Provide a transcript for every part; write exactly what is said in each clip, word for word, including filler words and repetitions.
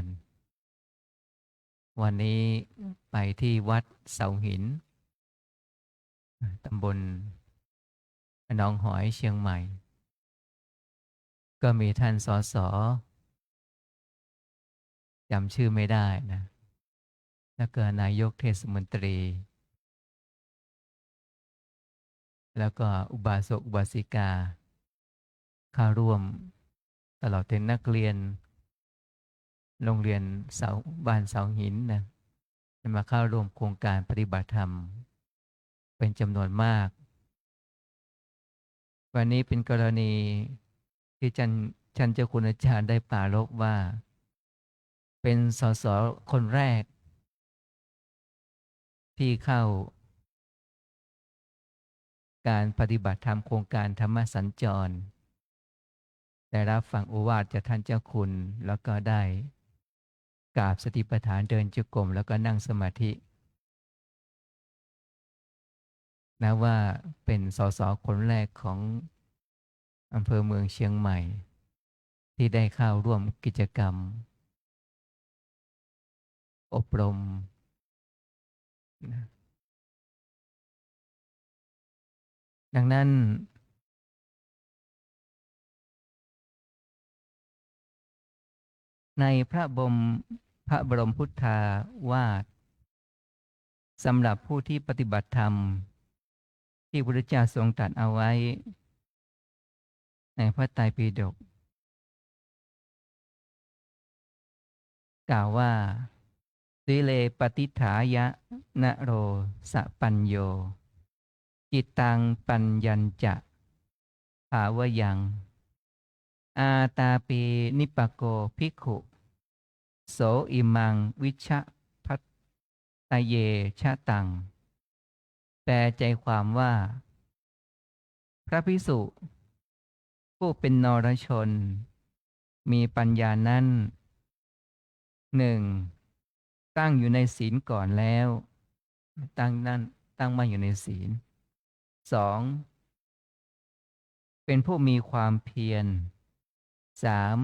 ร วันนี้ไปที่วัดเสาหิน ตำบลหนองหอย เชียงใหม่ ก็มีท่าน สส จำชื่อไม่ได้นะ แล้วก็นายกเทศมนตรี แล้วก็อุบาสกอุบาสิกา เข้าร่วม ตลอดถึงนักเรียน โรงเรียนเสา บ้านเสาหินนะ มาเข้าร่วมโครงการปฏิบัติธรรม เป็นจำนวนมาก วันนี้เป็นกรณีที่ท่าน ท่านเจ้าคุณอาจารย์ได้ปรารภว่า เป็น สส คนแรก ที่เข้า การปฏิบัติธรรมโครงการธรรมสัญจร ได้รับฟังโอวาทจากท่านเจ้าคุณ แล้วก็ได้กราบสติปัฏฐาน เดินจงกรม แล้วก็นั่งสมาธิ นะว่าเป็น สส คนแรกของอำเภอเมืองเชียงใหม่ ที่ได้เข้าร่วมกิจกรรม อบรมนะ ดังนั้น ในพระบรม พระบรมพุทธา วาท สำหรับผู้ที่ปฏิบัติธรรม ที่พระพุทธเจ้าทรงตรัสเอาไว้ ในพระไตรปิฎก กล่าวว่า sīle patiṭṭhāya naro sapañño, cittaṃ paññañca bhāvayaṃ, ātāpi nipako bhikkhu, so imaṃ vijjabhattaye jataṃ. แปลใจความว่า พระภิกษุ ผู้เป็นนรชน มีปัญญานั้น หนึ่ง ตั้งอยู่ในศีลก่อนแล้ว ตั้งนั่น ตั้งมั่นอยู่ในศีล สอง เป็นผู้มีความเพียร สาม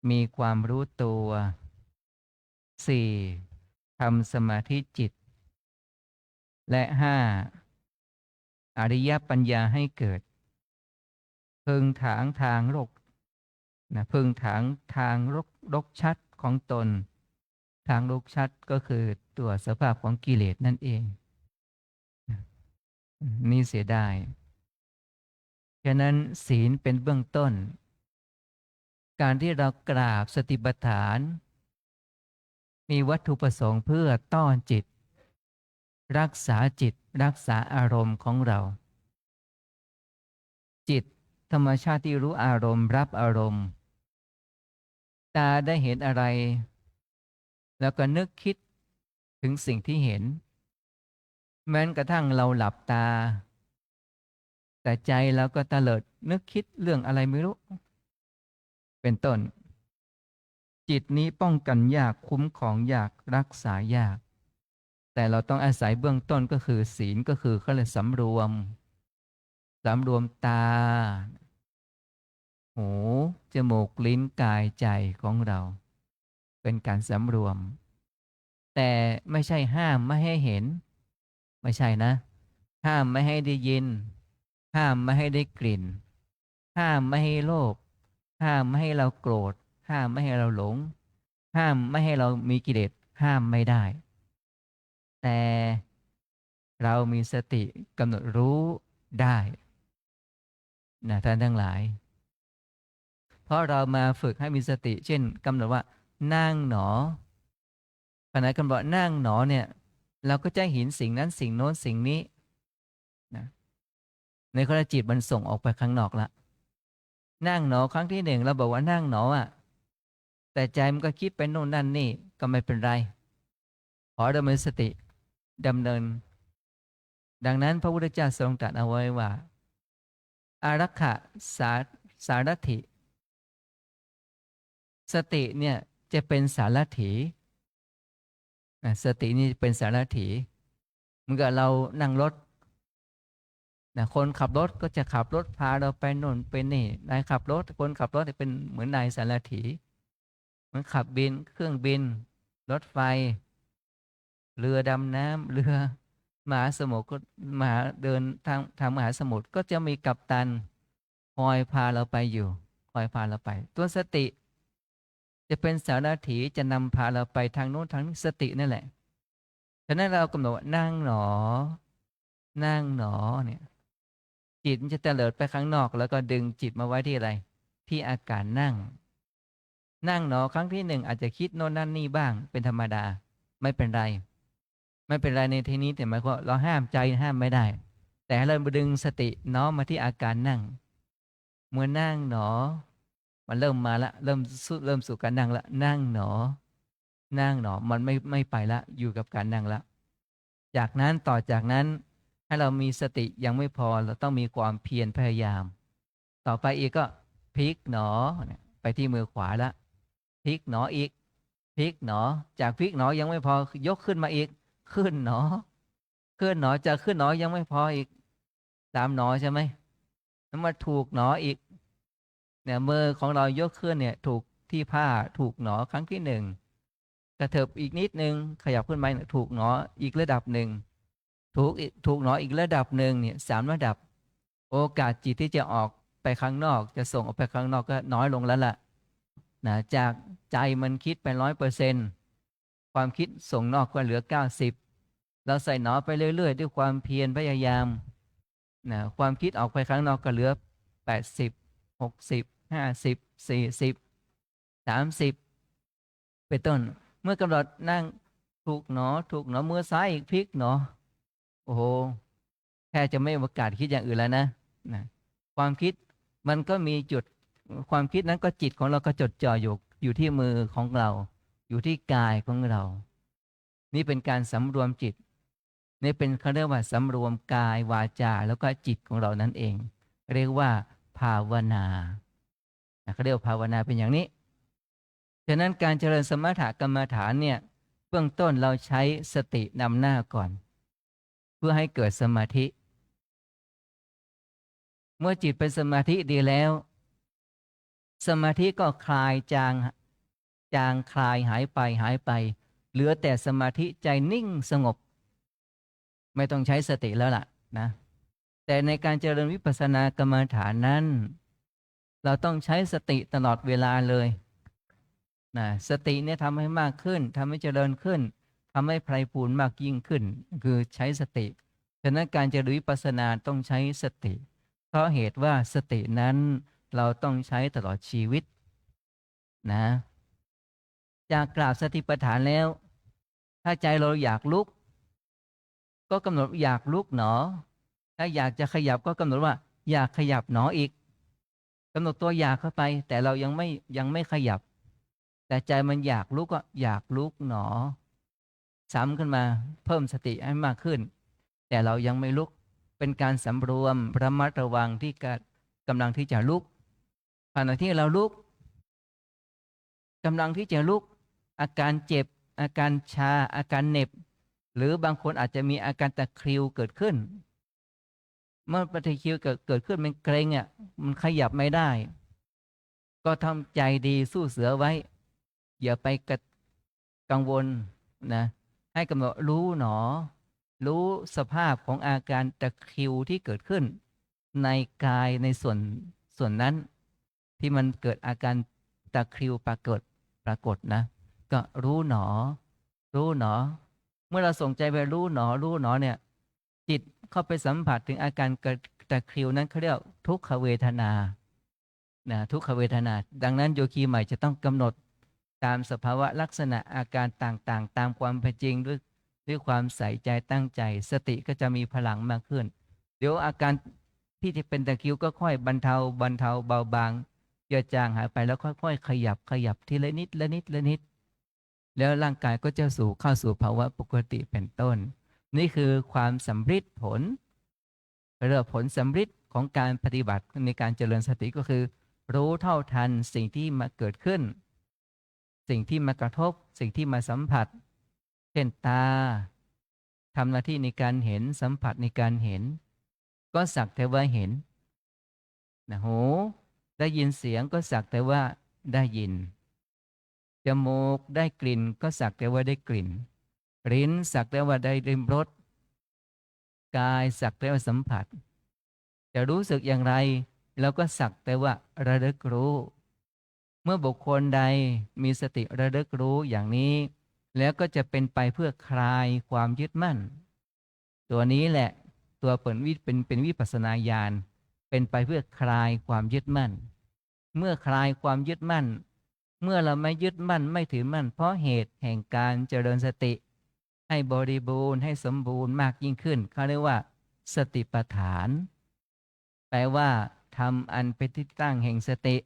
มีความรู้ตัว สี่ ทำสมาธิจิต และ ห้า อริยปัญญาให้เกิด พึงถางทางรก นะ พึงถางทางรก รกชัดของตน ทางรกชัดก็คือตัวสภาพของกิเลสนั่นเอง นะ นี่เสียดาย ฉะนั้นศีลเป็นเบื้องต้น การที่เรากราบสติปัฏฐาน มีวัตถุประสงค์เพื่อต้อนจิต รักษาจิต รักษาอารมณ์ของเรา จิตธรรมชาติที่รู้อารมณ์ รับอารมณ์ ตาได้เห็นอะไร แล้วก็นึกคิดถึงสิ่งที่เห็น แม้กระทั่งเราหลับตา แต่ใจเราก็เตลิดนึกคิดเรื่องอะไรไม่รู้ เป็นต้น จิตนี้ป้องกันยาก คุ้มครองยาก รักษายาก แต่เราต้องอาศัยเบื้องต้นก็คือศีล ก็คือเขาเรียกสำรวม สำรวมตา หู จมูก ลิ้น กาย ใจของเรา เป็นการสำรวม แต่ไม่ใช่ห้ามไม่ให้เห็น ไม่ใช่นะ ห้ามไม่ให้ได้ยิน ห้ามไม่ให้ได้กลิ่น ห้ามไม่ให้โลภ ห้ามไม่ให้เราโกรธ ห้ามไม่ให้เราหลง ห้ามไม่ให้เรามีกิเลส ห้ามไม่ได้ แต่เรามีสติกำหนดรู้ได้ นะท่านทั้งหลาย เพราะเรามาฝึกให้มีสติ เช่นกำหนดว่านั่งหนอ ขณะกำหนดนั่งหนอเนี่ย เราก็จะเห็นสิ่งนั้นสิ่งโน้นสิ่งนี้นะ ในขณะจิตมันส่งออกไปข้างนอกละ นั่งหนอครั้งที่หนึ่ง เราบอกว่านั่งหนออ่ะ แต่ใจมันก็คิดไปโน่นนั่นนี่ ก็ไม่เป็นไร ขอดำเนินสติ ดำเนิน ดังนั้นพระพุทธเจ้าทรงตรัสเอาไว้ว่า อารักขา สา สารถิ สติเนี่ยจะเป็นสารถี นะ สตินี่เป็นสารถี เหมือนกับเรานั่งรถ นะ คนขับรถก็จะขับรถพาเราไปโน่นไปนี่ นายขับรถ คนขับรถเป็นเหมือนนายสารถี ขับบิน เครื่องบิน รถไฟ เรือดำน้ำ เรือมหาสมุทรก็ มหา เดินทาง ทางมหาสมุทร ก็จะมีกัปตันคอยพาเราไปอยู่ คอยพาเราไป ตัวสติจะเป็นสารถี จะนำพาเราไปทางโน้นทางนี้ สตินั่นแหละ ฉะนั้นเรากำหนดว่านั่งหนอ นั่งหนอเนี่ย จิตมันจะเตลิดไปข้างนอก แล้วก็ดึงจิตมาไว้ที่อะไร ที่อาการนั่ง นั่งหนอ ครั้งที่หนึ่งอาจจะคิดโน่นนั่นนี่บ้าง เป็นธรรมดา ไม่เป็นไร ไม่เป็นไรในที่นี้แต่หมายความว่าเราห้ามใจห้ามไม่ได้ แต่ให้เราดึงสติน้อมมาที่อาการนั่ง เมื่อนั่งหนอ มันเริ่มมาละ เริ่มสู่ เริ่มสู่การนั่งละ นั่งหนอ นั่งหนอ มันไม่ ไม่ไปละ อยู่กับการนั่งละ จากนั้น ต่อจากนั้น ให้เรามีสติยังไม่พอ เราต้องมีความเพียรพยายาม ต่อไปอีกก็พลิกหนอเนี่ย ไปที่มือขวาละ พลิกหนออีก พลิกหนอ จากพลิกหนอยังไม่พอ ยกขึ้นมาอีก ขึ้นหนอ ขึ้นหนอ จากขึ้นหนอยังไม่พออีก สามหนอใช่ไหม แล้วมาถูกหนออีก เนี่ย มือของเรายกขึ้นเนี่ย ถูกที่ผ้า ถูกหนอ ครั้งที่หนึ่ง กระเถิบอีกนิดนึง ขยับขึ้นมาเนี่ย ถูกหนอ อีกระดับหนึ่ง ถูกอีก ถูกหนออีกระดับหนึ่งเนี่ย สามระดับ โอกาสจิตที่จะออกไปข้างนอก จะส่งออกไปข้างนอกก็น้อยลงแล้วล่ะ นะ จากใจมันคิดไปร้อยเปอร์เซ็นต์ ความคิดส่งนอกก็เหลือเก้าสิบ เราใส่หนอไปเรื่อยๆ ด้วยความเพียรพยายาม นะ ความคิดออกไปข้างนอกก็เหลือแปดสิบ หกสิบ ห้าสิบ สี่สิบ สามสิบ เป็นต้น เมื่อกำหนดนั่ง ถูกหนอ ถูกหนอ มือซ้ายอีก พลิกหนอ โอ้โห แทบจะไม่มีโอกาสคิดอย่างอื่นแล้วนะ นะ ความคิดมันก็มีจุด ความคิดนั้นก็จิตของเราก็จดจ่ออยู่ อยู่ที่มือของเรา อยู่ที่กายของเรา นี่เป็นการสำรวมจิต นี่เป็น เขาเรียกว่าสำรวมกาย วาจา แล้วก็จิตของเรานั่นเอง เรียกว่าภาวนา นะ เขาเรียกว่าภาวนาเป็นอย่างนี้ ฉะนั้นการเจริญสมถกรรมฐานเนี่ย เบื้องต้นเราใช้สตินำหน้าก่อน เพื่อให้เกิดสมาธิ เมื่อจิตเป็นสมาธิดีแล้ว สมาธิก็คลายจาง จางคลายหายไป หายไป เหลือแต่สมาธิ ใจนิ่งสงบ ไม่ต้องใช้สติแล้วล่ะนะ แต่ในการเจริญวิปัสสนากรรมฐานนั้น เราต้องใช้สติตลอดเวลาเลยนะ สติเนี่ยทำให้มากขึ้น ทำให้เจริญขึ้น ทำให้ไพร่พูนมากยิ่งขึ้น คือใช้สติ ฉะนั้นการเจริญวิปัสสนาต้องใช้สติ เพราะเหตุว่าสตินั้นเราต้องใช้ตลอดชีวิตนะ จากกราบสติปัฏฐานแล้ว ถ้าใจเราอยากลุก ก็กำหนดอยากลุกหนอ ถ้าอยากจะขยับก็กำหนดว่าอยากขยับหนออีก กำหนดตัวอยากเข้าไป แต่เรายังไม่ ยังไม่ขยับ แต่ใจมันอยากลุกก็อยากลุกหนอ ซ้ำขึ้นมา เพิ่มสติให้มากขึ้น แต่เรายังไม่ลุก เป็นการสำรวมระมัดระวังที่กะ- กำลังที่จะลุก ขณะที่เราลุก กำลังที่จะลุก อาการเจ็บ อาการชา อาการเหน็บ หรือบางคนอาจจะมีอาการตะคริวเกิดขึ้น เมื่อตะคริวเกิด เกิดขึ้น มันเกร็งอ่ะ มันขยับไม่ได้ ก็ทำใจดีสู้เสือไว้ อย่าไปกะ- กังวลนะ ให้กำหนดรู้หนอ รู้สภาพของอาการตะคริวที่เกิดขึ้น ในกายในส่วน ส่วนนั้น ที่มันเกิดอาการตะคริวปรากฏ ปรากฏนะ ก็รู้หนอ รู้หนอ เมื่อเราส่งใจไปรู้หนอ รู้หนอเนี่ย จิตเข้าไปสัมผัสถึงอาการกระ- ตะคริวนั้น เขาเรียกทุกขเวทนา นะ ทุกขเวทนา ดังนั้นโยคีใหม่จะต้องกำหนดตามสภาวะลักษณะอาการต่างๆ ตามความเป็นจริงด้วย ด้วยความใส่ใจตั้งใจ สติก็จะมีพลังมากขึ้น เดี๋ยวอาการที่จะเป็นตะคริวก็ค่อยบรรเทา บรรเทาเบาบาง เจือจางหายไป แล้วค่อยๆ ขยับ ขยับทีละนิด ละนิด ละนิด แล้วร่างกายก็จะสู่ เข้าสู่ภาวะปกติเป็นต้น นี่คือความสำเร็จผล เรียกว่าผลสำเร็จของการปฏิบัติในการเจริญสติก็คือ รู้เท่าทันสิ่งที่มาเกิดขึ้น สิ่งที่มากระทบ สิ่งที่มาสัมผัส เช่นตาทำหน้าที่ในการเห็น สัมผัสในการเห็น ก็สักแต่ว่าเห็นนะ หูได้ยินเสียงก็สักแต่ว่าได้ยิน จมูกได้กลิ่นก็สักแต่ว่าได้กลิ่น ลิ้นสักแต่ว่าได้ลิ้มรส กายสักแต่ว่าสัมผัส จะรู้สึกอย่างไร เราก็สักแต่ว่าระลึกรู้ เมื่อบุคคลใดมีสติระลึกรู้อย่างนี้ แล้วก็จะเป็นไปเพื่อคลายความยึดมั่น ตัวนี้แหละตัวเป็นวิเป็นเป็นวิปัสสนาญาณ เป็นไปเพื่อคลายความยึดมั่น เมื่อคลายความยึดมั่น เมื่อเราไม่ยึดมั่นไม่ถือมั่น เพราะเหตุแห่งการเจริญสติ ให้บริบูรณ์ให้สมบูรณ์มากยิ่งขึ้น เขาเรียกว่าสติปัฏฐาน แปลว่าธรรมอันเป็นที่ตั้งแห่งสติ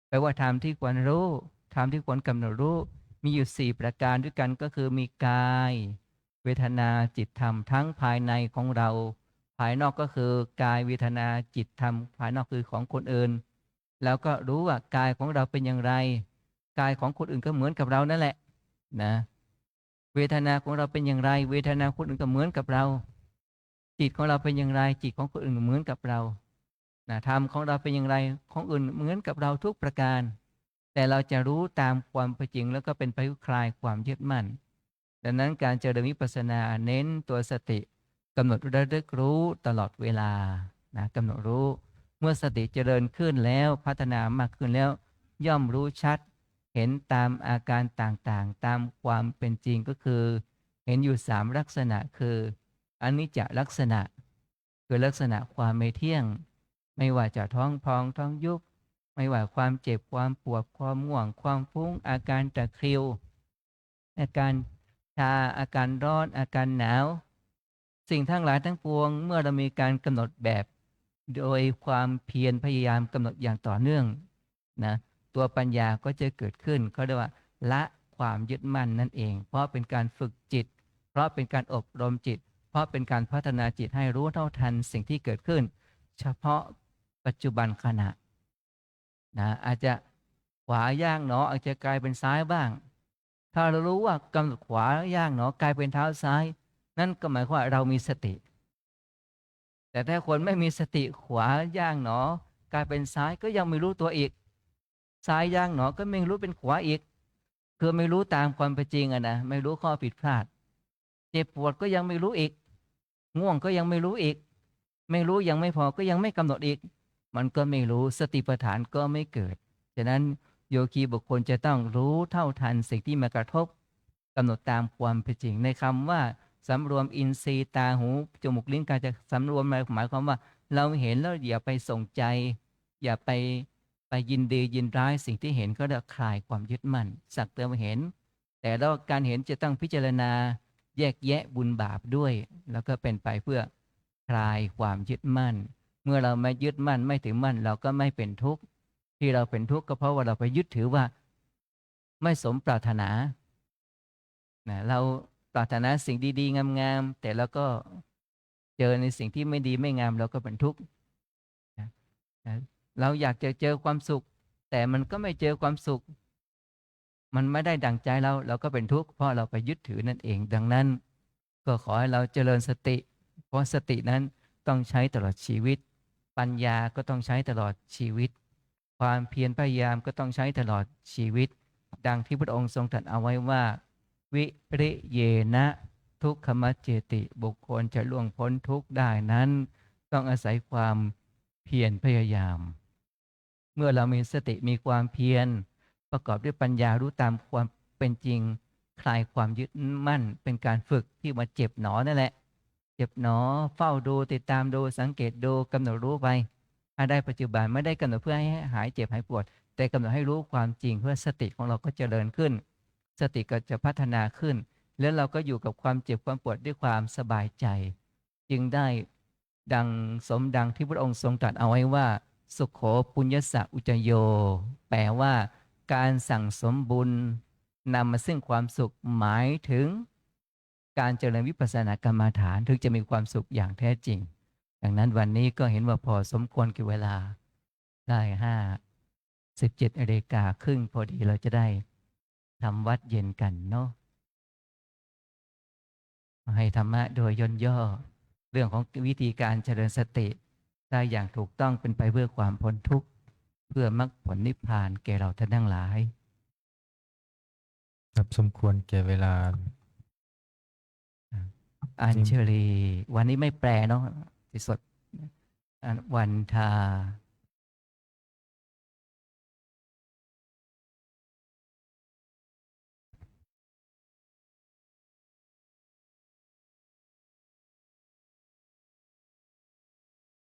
แปลว่าธรรมที่ควรรู้ ธรรมที่ควรกำหนดรู้ มีอยู่สี่ประการด้วยกัน ก็คือมีกาย เวทนา จิต ธรรม ทั้งภายในของเรา ภายนอกก็คือกาย เวทนา จิต ธรรม ภายนอกคือของคนอื่น แล้วก็รู้ว่ากายของเราเป็นอย่างไร กายของคนอื่นก็เหมือนกับเรานั่นแหละนะ เวทนาของเราเป็นอย่างไร เวทนาคนอื่นก็เหมือนกับเรา จิตของเราเป็นอย่างไร จิตของคนอื่นก็เหมือนกับเรานะ ธรรมของเราเป็นอย่างไร ของอื่นเหมือนกับเราทุกประการ แต่เราจะรู้ตามความเป็นจริง แล้วก็เป็นไปเพื่อคลายความยึดมั่น ดังนั้นการเจริญวิปัสสนาเน้นตัวสติ กำหนดระลึกรู้ตลอดเวลานะ กำหนดรู้ เมื่อสติเจริญขึ้นแล้ว พัฒนามากขึ้นแล้ว ย่อมรู้ชัด เห็นตามอาการต่างๆ ตามความเป็นจริง ก็คือ เห็นอยู่สามลักษณะ คืออนิจจลักษณะ คือลักษณะความไม่เที่ยง ไม่ว่าจะท้องพองท้องยุบ ไม่ว่าความเจ็บความปวดความง่วงความฟุ้ง อาการตะคริว อาการชา อาการร้อน อาการหนาว สิ่งทั้งหลายทั้งปวง เมื่อเรามีการกำหนดแบบ โดยความเพียรพยายามกำหนดอย่างต่อเนื่องนะ ตัวปัญญาก็จะเกิดขึ้น เขาเรียกว่าละความยึดมั่นนั่นเอง เพราะเป็นการฝึกจิต เพราะเป็นการอบรมจิต เพราะเป็นการพัฒนาจิตให้รู้เท่าทันสิ่งที่เกิดขึ้น เฉพาะปัจจุบันขณะนะ อาจจะขวาย่างหนอ อาจจะกลายเป็นซ้ายบ้าง ถ้าเรารู้ว่ากำหนดขวาย่างหนอกลายเป็นเท้าซ้าย นั่นก็หมายความว่าเรามีสติ แต่ถ้าคนไม่มีสติ ขวาย่างหนอกลายเป็นซ้าย ก็ยังไม่รู้ตัวอีก ซ้ายย่างหนอก็ไม่รู้เป็นขวาอีก คือไม่รู้ตามความเป็นจริงอะนะ ไม่รู้ข้อผิดพลาด เจ็บปวดก็ยังไม่รู้อีก ง่วงก็ยังไม่รู้อีก ไม่รู้ยังไม่พอก็ยังไม่กำหนดอีก มันก็ไม่รู้ สติปัฏฐานก็ไม่เกิด ฉะนั้นโยคีบุคคลจะต้องรู้เท่าทันสิ่งที่มากระทบ กำหนดตามความเป็นจริง ในคำว่าสำรวมอินทรีย์ตาหูจมูกลิ้นกายจะสำรวมหมายหมายความว่า เราเห็นแล้วอย่าไปสนใจ อย่าไปไปยินดียินร้าย สิ่งที่เห็นก็เรียกคลายความยึดมั่น สักแต่ว่าเห็น แต่แล้วการเห็นจะต้องพิจารณาแยกแยะบุญบาปด้วย แล้วก็เป็นไปเพื่อคลายความยึดมั่น เมื่อเราไม่ยึดมั่นไม่ถือมั่น เราก็ไม่เป็นทุกข์ ที่เราเป็นทุกข์ก็เพราะว่าเราไปยึดถือว่าไม่สมปรารถนานะ เราปรารถนาสิ่งดีๆงามๆ แต่เราก็เจอในสิ่งที่ไม่ดีไม่งาม เราก็เป็นทุกข์นะนะ เราอยากจะเจอความสุข แต่มันก็ไม่เจอความสุข มันไม่ได้ดั่งใจเรา เราก็เป็นทุกข์ เพราะเราไปยึดถือนั่นเอง ดังนั้น ก็ขอให้เราเจริญสติ เพราะสตินั้นต้องใช้ตลอดชีวิต ปัญญาก็ต้องใช้ตลอดชีวิต ความเพียรพยายามก็ต้องใช้ตลอดชีวิต ดังที่พระองค์ทรงตรัสเอาไว้ว่า วิริเยนะ ทุกขมัจเจติ บุคคลจะล่วงพ้นทุกข์ได้นั้น ต้องอาศัยความเพียรพยายาม เมื่อเรามีสติมีความเพียร ประกอบด้วยปัญญารู้ตามความเป็นจริง คลายความยึดมั่น เป็นการฝึกที่ว่าเจ็บหนอนั่นแหละ เจ็บหนอ เฝ้าดูติดตามดูสังเกตดูกำหนดรู้ไปให้ได้ปัจจุบัน ไม่ได้กำหนดเพื่อให้หายเจ็บหายปวด แต่กำหนดให้รู้ความจริง เพื่อสติของเราก็เจริญขึ้น สติก็จะพัฒนาขึ้น แล้วเราก็อยู่กับความเจ็บความปวดด้วยความสบายใจ จึงได้ดังสมดังที่พระองค์ทรงตรัสเอาไว้ว่า สุโข ปุญญสสะ อุจจโย แปลว่าการสั่งสมบุญนำมาซึ่งความสุข หมายถึงการเจริญวิปัสสนากรรมฐาน ถึงจะมีความสุขอย่างแท้จริง ดังนั้นวันนี้ก็เห็นว่าพอสมควรแก่เวลา ได้ห้าสิบเจ็ดนาฬิกาครึ่งพอดี เราจะได้ทำวัตรเย็นกันเนาะ ให้ธรรมะโดยย่นย่อ เรื่องของวิธีการเจริญสติได้อย่างถูกต้อง เป็นไปเพื่อความพ้นทุกข์ เพื่อมรรคผลนิพพานแก่เราท่านทั้งหลาย ครับ สมควรแก่เวลา อัญชลี วันนี้ไม่แปลเนาะ ที่สด อัน วันทา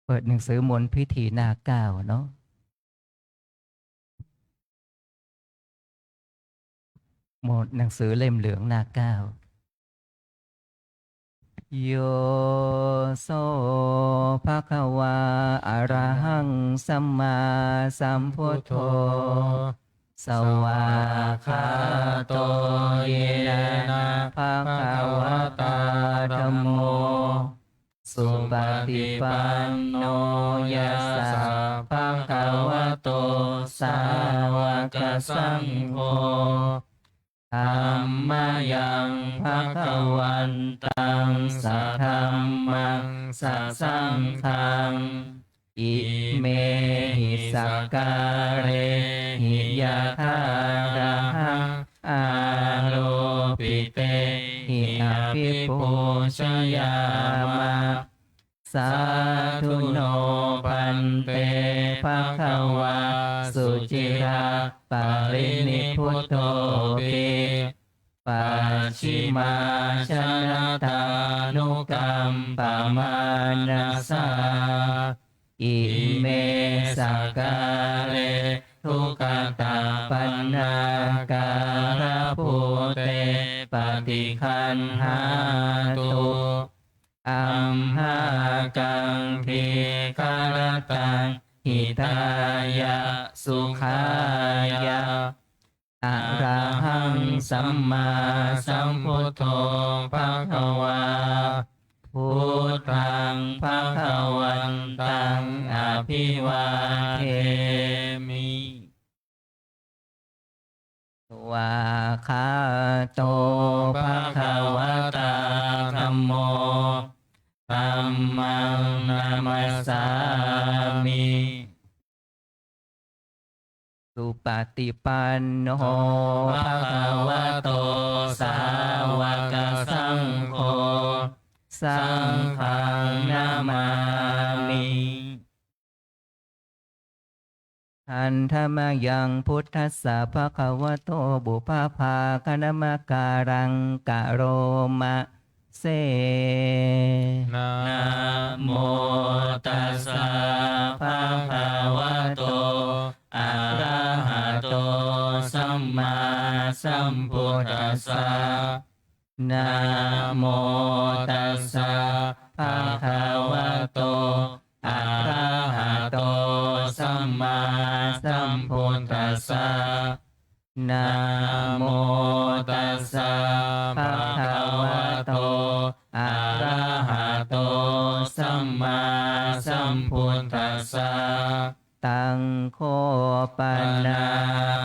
เปิดหนังสือมนต์พิธีหน้าเก้าเนาะ มนต์หนังสือเล่มเหลืองหน้าเก้า Yo so bhagavā arahaṃ sammāsambuddho, svākkhāto yena bhagavatā dhammo, supaṭipanno yassa bhagavato sāvakasaṅgho, dhammayaṃ bhagavantaṃ sadhammaṃ sasaṅghaṃ, imehi sakkārehi yathārahaṃ āropitehi abhipūjayāma. Sādhu no bhante bhagavā suciraparinibbutopi, pacchimājanatānukampamānasā, ime sakkāre duggatapaṇṇākārabhūte paṭiggaṇhātu, amhākaṃ dīgharattaṃ hitāya sukhāya. Arahaṃ sammāsambuddho bhagavā, buddhaṃ bhagavantaṃ abhivādemi. Svākkhāto bhagavatā dhammo, dhammaṃ namassāmi. Supaṭipanno bhagavato sāvakasaṅgho, saṅghaṃ namāmi. Handa mayaṃ buddhassa bhagavato pubbabhāganamakāraṃ karoma se. Namo tassa bhagavato arahato sammāsambuddhassa. Namo tassa bhagavato arahato sammāsambuddhassa. Namo tassa bhagavato arahato sammāsambuddhassa. Taṃ kho pana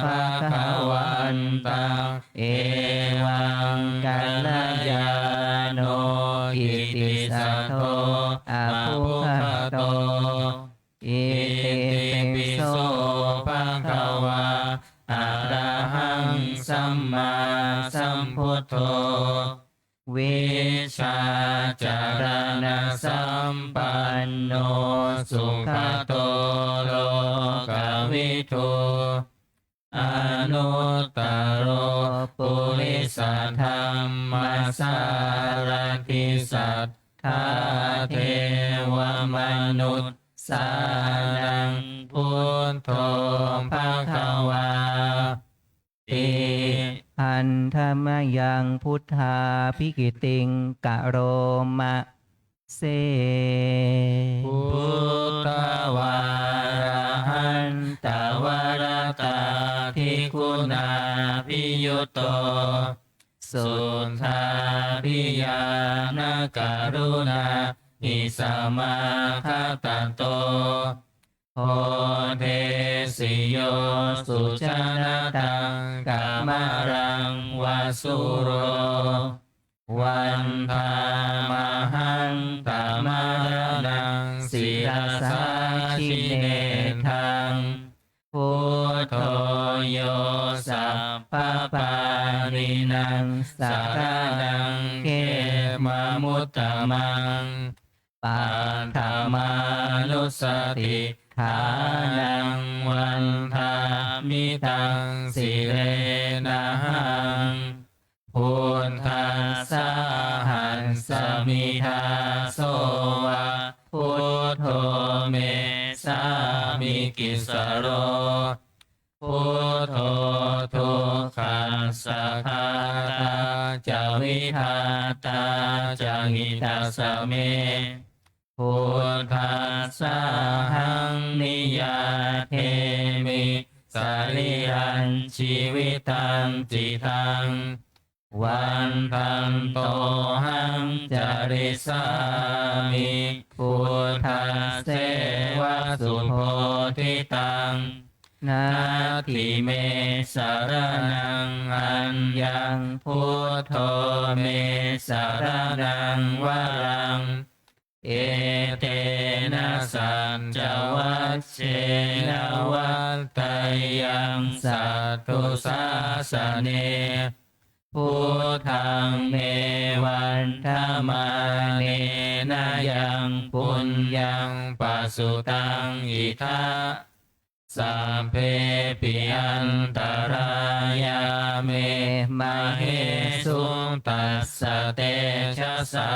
bhagavantaṃ evaṃ kalyāṇo kittisaddo abbhuggato. Itipi so bhagavā arahaṃ sammāsambuddho, vijjācaraṇasampanno sugato lokavidū, anuttaro purisadammasārathi satthā devamanussānaṃ buddho bhagavā ti. Handa mayaṃ buddhābhigītiṃ karoma se. Buddhavārahantavaratādiguṇābhiyutto, suddhābhiñāṇakaruṇāhi samāgatatto, bodhesi yo sujanataṃ kamalaṃva sūro, vandāmahaṃ tamaraṇaṃ sirasā jinendaṃ. Buddho yo sabbapāṇi Naṃ saraṇaṃ khemamuttamaṃ. Paṭhamānussatiṭṭhānaṃ vandāmi taṃ sirenahaṃ. Buddhassāhasmi dāso va, buddho me sāmikissaro. Buddho dukkhassa ghātā ca vidhātā ca hitassa me. Buddhassāhaṃ niyyādemi sarīrañjīvitañcidaṃ. Vandantohaṃ carissāmi buddhasseva subodhitaṃ. Natthi me saraṇaṃ aññaṃ, buddho me saraṇaṃ varaṃ. Etena saccavajjena vaḍḍheyyaṃ satthu sāsane. Buddhaṃ me vandamānena yaṃ puññaṃ pasutaṃ idha, sabbepi antarāyā me māhesuṃ tassa tejasā.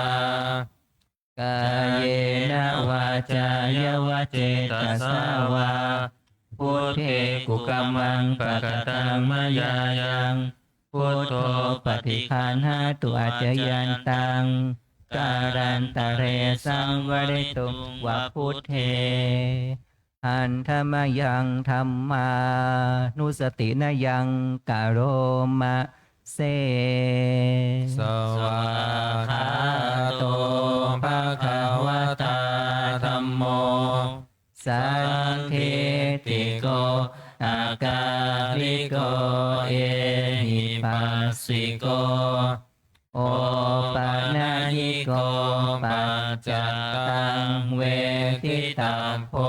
Kāyena vācāya va cetasā vā, buddhe kukammaṃ pakataṃ mayā yaṃ, buddho paṭiggaṇhatu accayantaṃ, kālantare saṃvarituṃ va buddhe. Handa mayaṃ dhammānussatinayaṃ karoma se. Svākkhāto bhagavatā dhammo, sandiṭṭhiko akāliko ehipassiko, opanayiko paccattaṃ veditabbo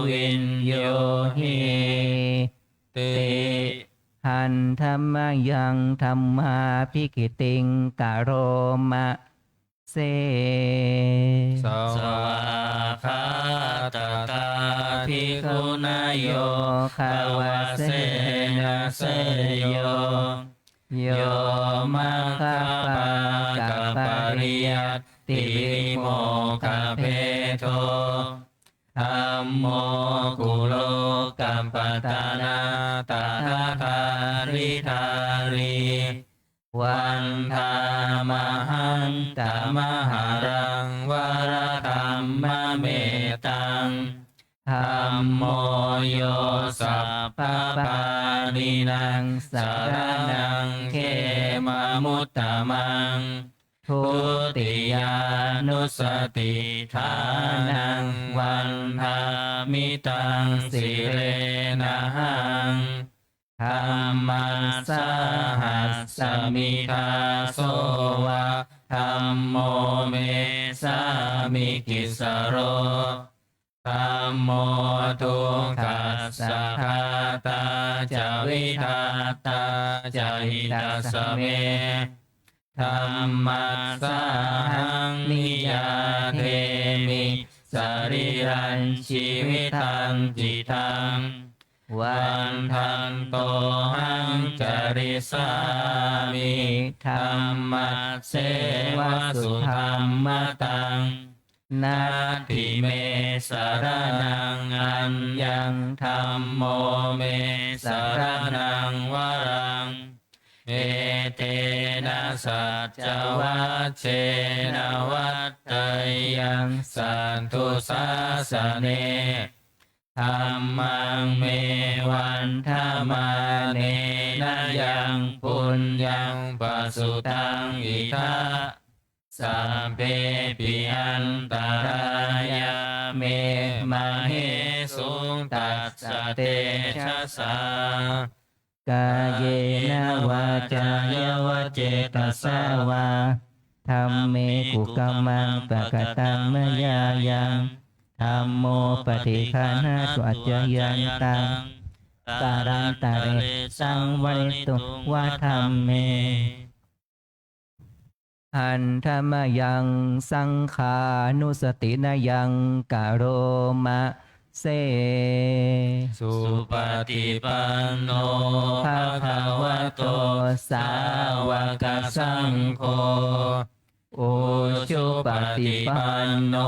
viññūhīti. Handa mayaṃ dhammābhigītiṃ karoma se. Svākkhātatā bhikkhunā yogavasena seyyo, yo maggapākapariyattibhimokkhabhedo, dhammo kulokapatanā tadadhāridhārī, vandāmahaṃ tamaharaṃ varadhammametaṃ. Dhammo yo sabbapāṇīnaṃ saraṇaṃ khemamuttamaṃ. Dutiyānussatiṭṭhānaṃ vandāmi taṃ sirenahaṃ. Dhammassāhasmi dāso va, dhammo me sāmikissaro. Dhammo dukkhassa ghātā ca vidhātā ca hitassa me. Dhammassāhaṃ niyyādemi sarīrañjīvitañcidaṃ. Vandantohaṃ carissāmi dhammasseva sudhammataṃ. Natthi me saraṇaṃ aññaṃ, dhammo me saraṇaṃ varaṃ. Etena saccavajjena vaḍḍheyyaṃ satthu sāsane. Dhammaṃ me vandamānena yaṃ puññaṃ pasutaṃ idha, sabbepi antarāyā me māhesuṃ tassa tejasā. Kāyena vācāya va cetasā vā, dhamme kukammaṃ pakataṃ mayā yaṃ, dhammo paṭiggaṇhatu accayantaṃ, kālantare saṃvarituṃ va dhamme. Handa mayaṃ saṅghānussatinayaṃ karoma se. Supaṭipanno bhagavato sāvakasaṅgho. Ujupaṭipanno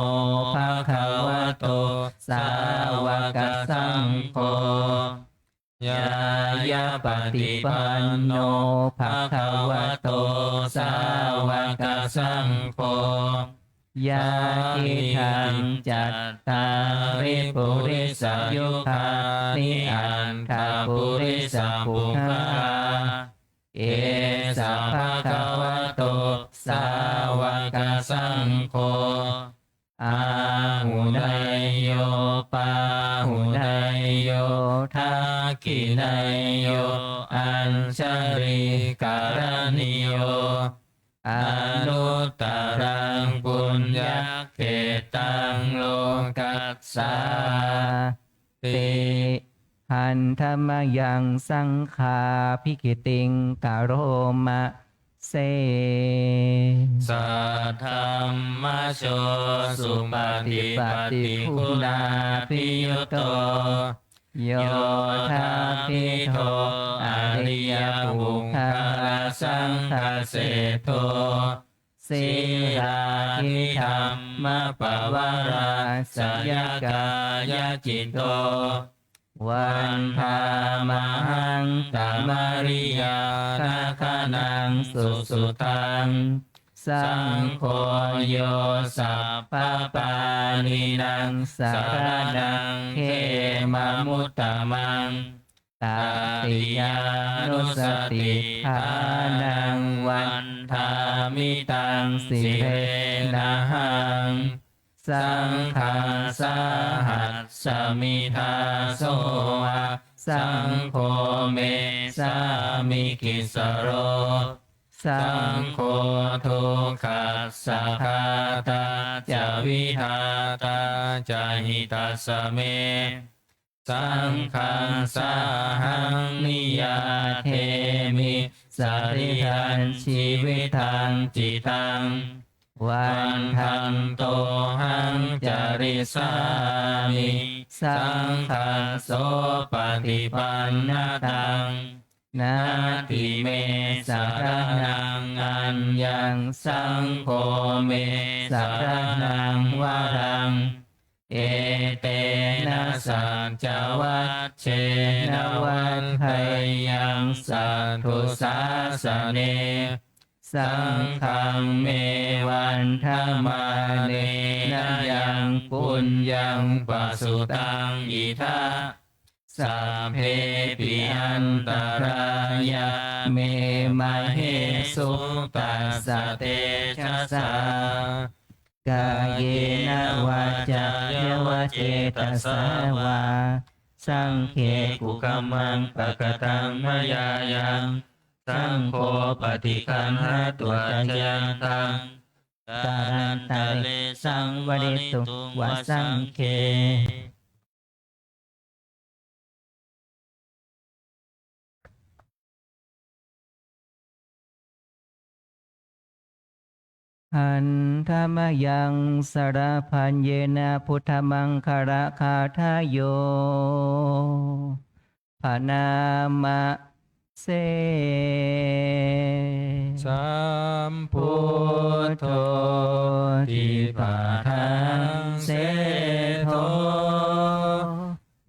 bhagavato sāvakasaṅgho. Ñāyapaṭipanno bhagavato sāvakasaṅgho. Yadidaṃ cattāri purisayugāni aṭṭha purisapuggalā. Esa bhagavato sāvakasaṅgho. Āhuneyyo pāhuneyyo dakkhiṇeyyo añjalikaraṇīyo anuttaraṃ puññakkhettaṃ lokassāti. Handa mayaṃ saṅghābhigītiṃ karoma se. Saddhammajo supaṭipattiguṇābhiyutto yoṭṭhabbidho ariyapuggalasaṅghaseṭṭho sīlādidhammapavarāsayakāyacitto vandāmahaṃ tamariyaṃ gaṇagaṇaṃ susuddhaṃ. Saṅgho yo sabbapāṇīnaṃ saraṇaṃ khemamuttamaṃ tatiyānussatiṭṭhānaṃ vandāmi taṃ sirenahaṃ. Saṅghassāhasmi dāso va saṅgho me sāmikissaro. Saṅgho dukkhassa ghātā ca vidhātā ca hitassa me. Saṅghassāhaṃ niyyādemi sarīrañjīvitañcidaṃ. Vandantohaṃ carissāmi saṅghassopaṭipannataṃ. Natthi me saraṇaṃ aññaṃ saṅgho me saraṇaṃ varaṃ. Etena saccavajjena vaḍḍheyyaṃ satthu sāsane. Saṅghaṃ me vandamānena yaṃ puññaṃ pasutaṃ idha. Sabbepi antarāyā me māhesuṃ tassa tejasā. Kāyena vācāya va cetasā vā saṅghe kukammaṃ pakataṃ mayā yaṃ saṅgho paṭiggaṇhatu accayantaṃ kālantare saṃvarituṃ va saṅghe. Handa mayaṃ sarabhaññena buddhamaṅgalagāthāyo bhaṇāma se. Sambuddho tipaṭhaṃ seṭṭho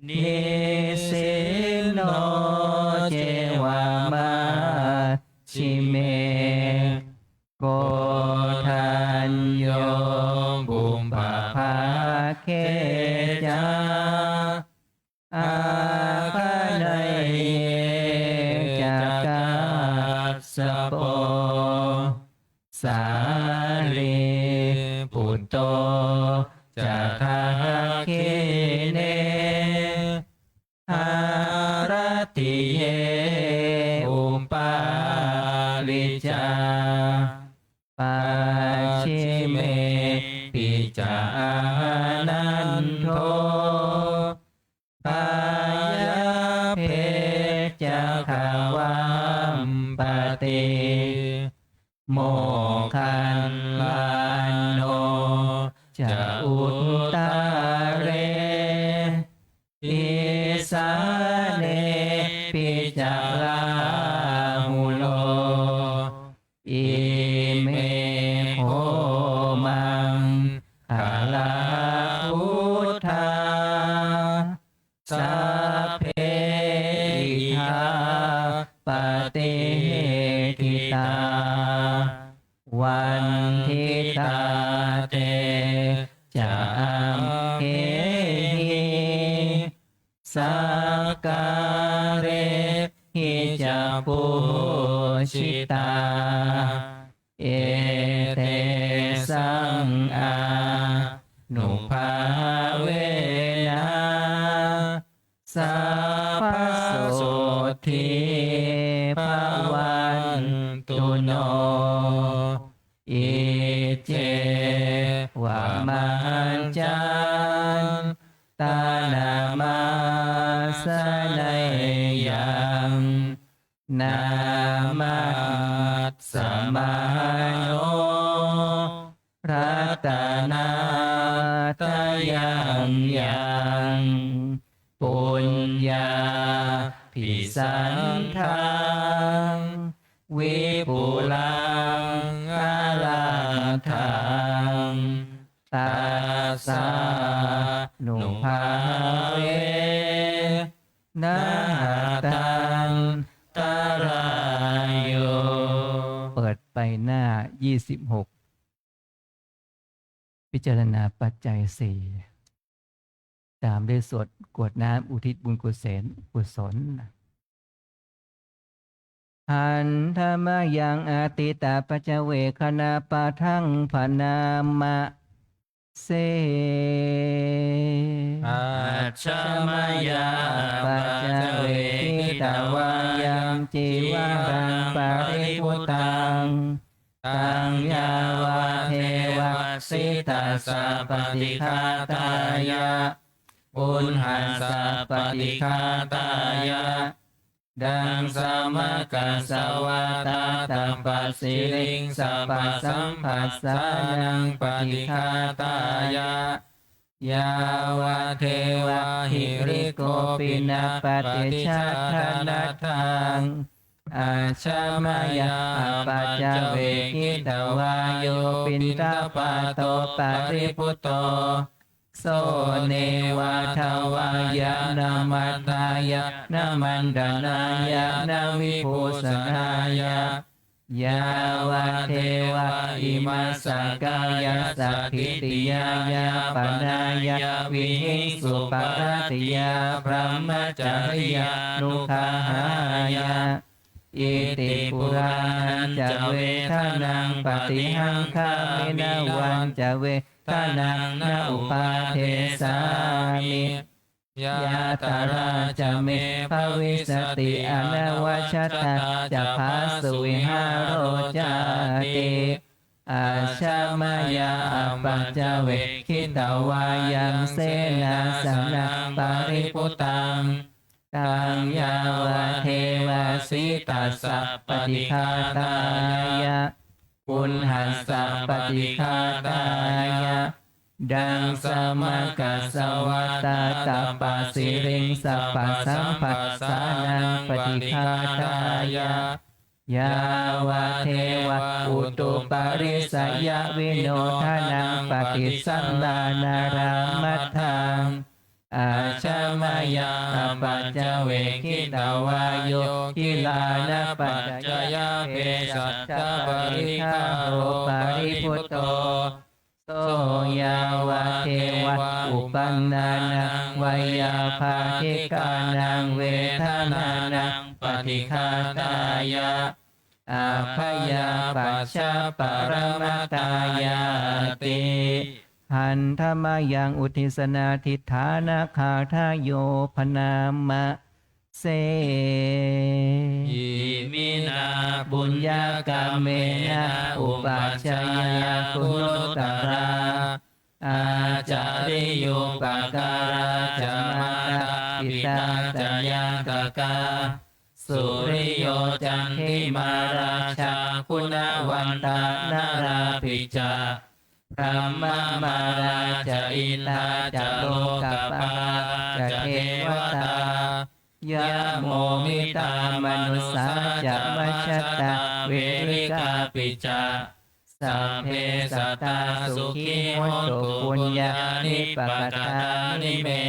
nisinno ceva majjhime koṇḍañño pubbabhāge ca āgaṇeyye ca kassapo sārīputto ca dakkhiṇe harathiye upāli ca pacchime pi ca ānando. Pāyabbe Moggallāno ca uttare, isānepi ca Rāhulo, ime kho maṅgalā buddhā, sabbe idha patiṭṭhitā. Vanditā te ca amhehi, sakkārehi ca pūjitā. Etesaṃ ānubhāvena, sabbasotthī bhavantu no. Iccevamantan tanamāsaneyyaṃ, namassvāno ratanattayaṃ yaṃ, puññābhisandaṃ vipulaṃ alatthaṃ, tassānubhāvena hatantarāyo. เปิดไปหน้า ยี่สิบหก พิจารณาปัจจัยสี่ ตามด้วยสวดกรวดน้ำอุทิศบุญกุศล กุศล Handa mayaṃ atītapaccavekkhaṇapāṭhaṃ bhaṇāma se. Ajja mayā apaccavekkhitvā yaṃ cīvaraṃ paribhuttaṃ, taṃ yāvadeva sītassa paṭighātāya, uṇhassa paṭighātāya, daṃsamakasavātātapasiriṃsapasamphassānaṃ paṭighātāya, yāvadeva hirikopinapaṭicchādanatthaṃ, ajja mayā apaccavekkhitvā yo piṇḍapāto paribhutto, so neva davāya na madāya na maṇḍanāya na vibhūsanāya, yāvadeva imassa kāyassa ṭhitiyā yāpanāya vihiṃsuparatiyā brahmacariyānuggahāya. Iti purāṇañca vedanaṃ paṭihaṅkhāmi navañca vedanaṃ na uppādessāmi, yātrā ca me bhavissati anavajjatā ca phāsuvihāro cāti. Ajja mayā apaccavekkhitvā yaṃ senāsanaṃ paribhuttaṃ, taṃ yāvadeva sītassa paṭighātāya, uṇhassa paṭighātāya, daṃsamakasavātātapasiriṃsapasamphassānaṃ paṭighātāya, yāvadeva utuparissayavinodanaṃ paṭisallānārāmatthaṃ, ajja mayā apaccavekkhitvā yo gilānapaccayabhesajjaparikkhāro paribhutto, so yāvadeva uppannānaṃ veyyābādhikānaṃ vedanānaṃ paṭighātāya, abyāpajjhaparamatāyāti. Handa mayaṃ uddissanādhiṭṭhānagāthāyo bhaṇāma se. Iminā puññakammena upajjhāyā guṇuttarā, ācariyūpakārā ca mātā pitā ca ñātakā, suriyo candimā rājā guṇavantā narāpi ca, brahmamārā ca indā ca lokapālā ca devatā, yamo mittā manussā ca majjhattā verikāpi ca, sabbe sattā sukhī hontu puññāni pakatāni me,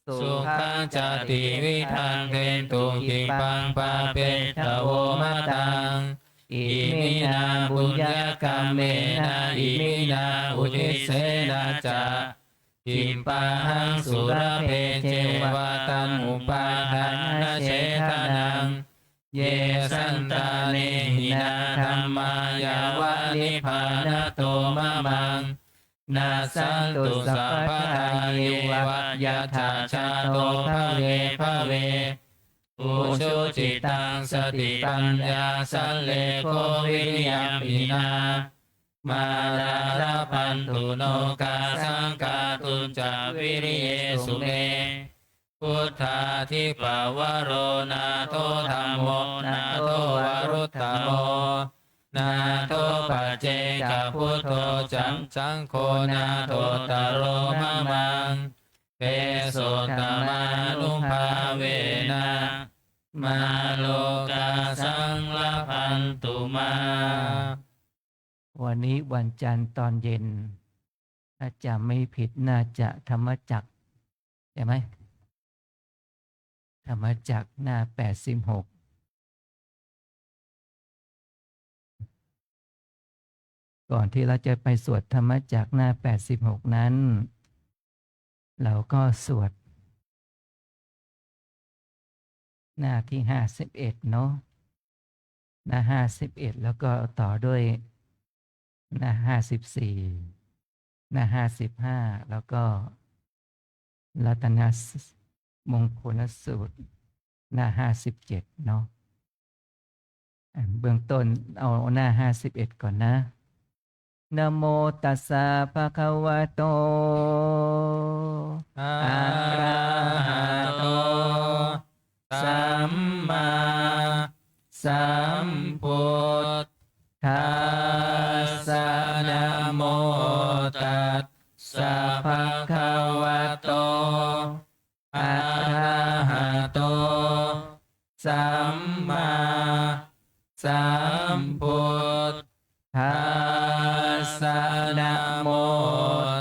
sukhañca tividhaṃ dentu khippaṃ pāpetha vo mataṃ. Iminā puññakammena iminā uddissena ca, khippāhaṃ sulabhe ceva taṇhupādānachedanaṃ. Ye santāne hinā dhammā yāva nibbānato mamaṃ, nassantu sabbadā yeva yattha jāto bhave bhave. Ujucittaṃ satipaññā sallekho viriyamhinā, mārā labhantu nokāsaṃ kātuñca viriyesu me. Buddhādhipavaro nātho dhammo nātho varuttamo, nātho paccekabuddho ca saṅgho nāthottaro mamaṃ. Tesottamānubhāvena mārokāsaṃ labhantu mā. วันนี้วันจันทร์ตอนเย็น ถ้าจำไม่ผิดน่าจะธรรมจักร ใช่ไหม ธรรมจักรหน้าแปดสิบหก ก่อนที่เราจะไปสวดธรรมจักรหน้าแปดสิบหกนั้น เราก็สวด หน้าที่ห้าสิบเอ็ดเนาะ หน้าห้าสิบเอ็ด แล้วก็ต่อด้วย หน้าห้าสิบสี่ หน้าห้าสิบห้า แล้วก็รัตนมงคลสูตร หน้าห้าสิบเจ็ดเนาะ อ่ะ เบื้องต้นเอาหน้าห้าสิบเอ็ดก่อนนะ Namo tassa bhagavato arahato sammāsambuddhassa. Namo tassa bhagavato arahato sammāsambuddhassa. Namo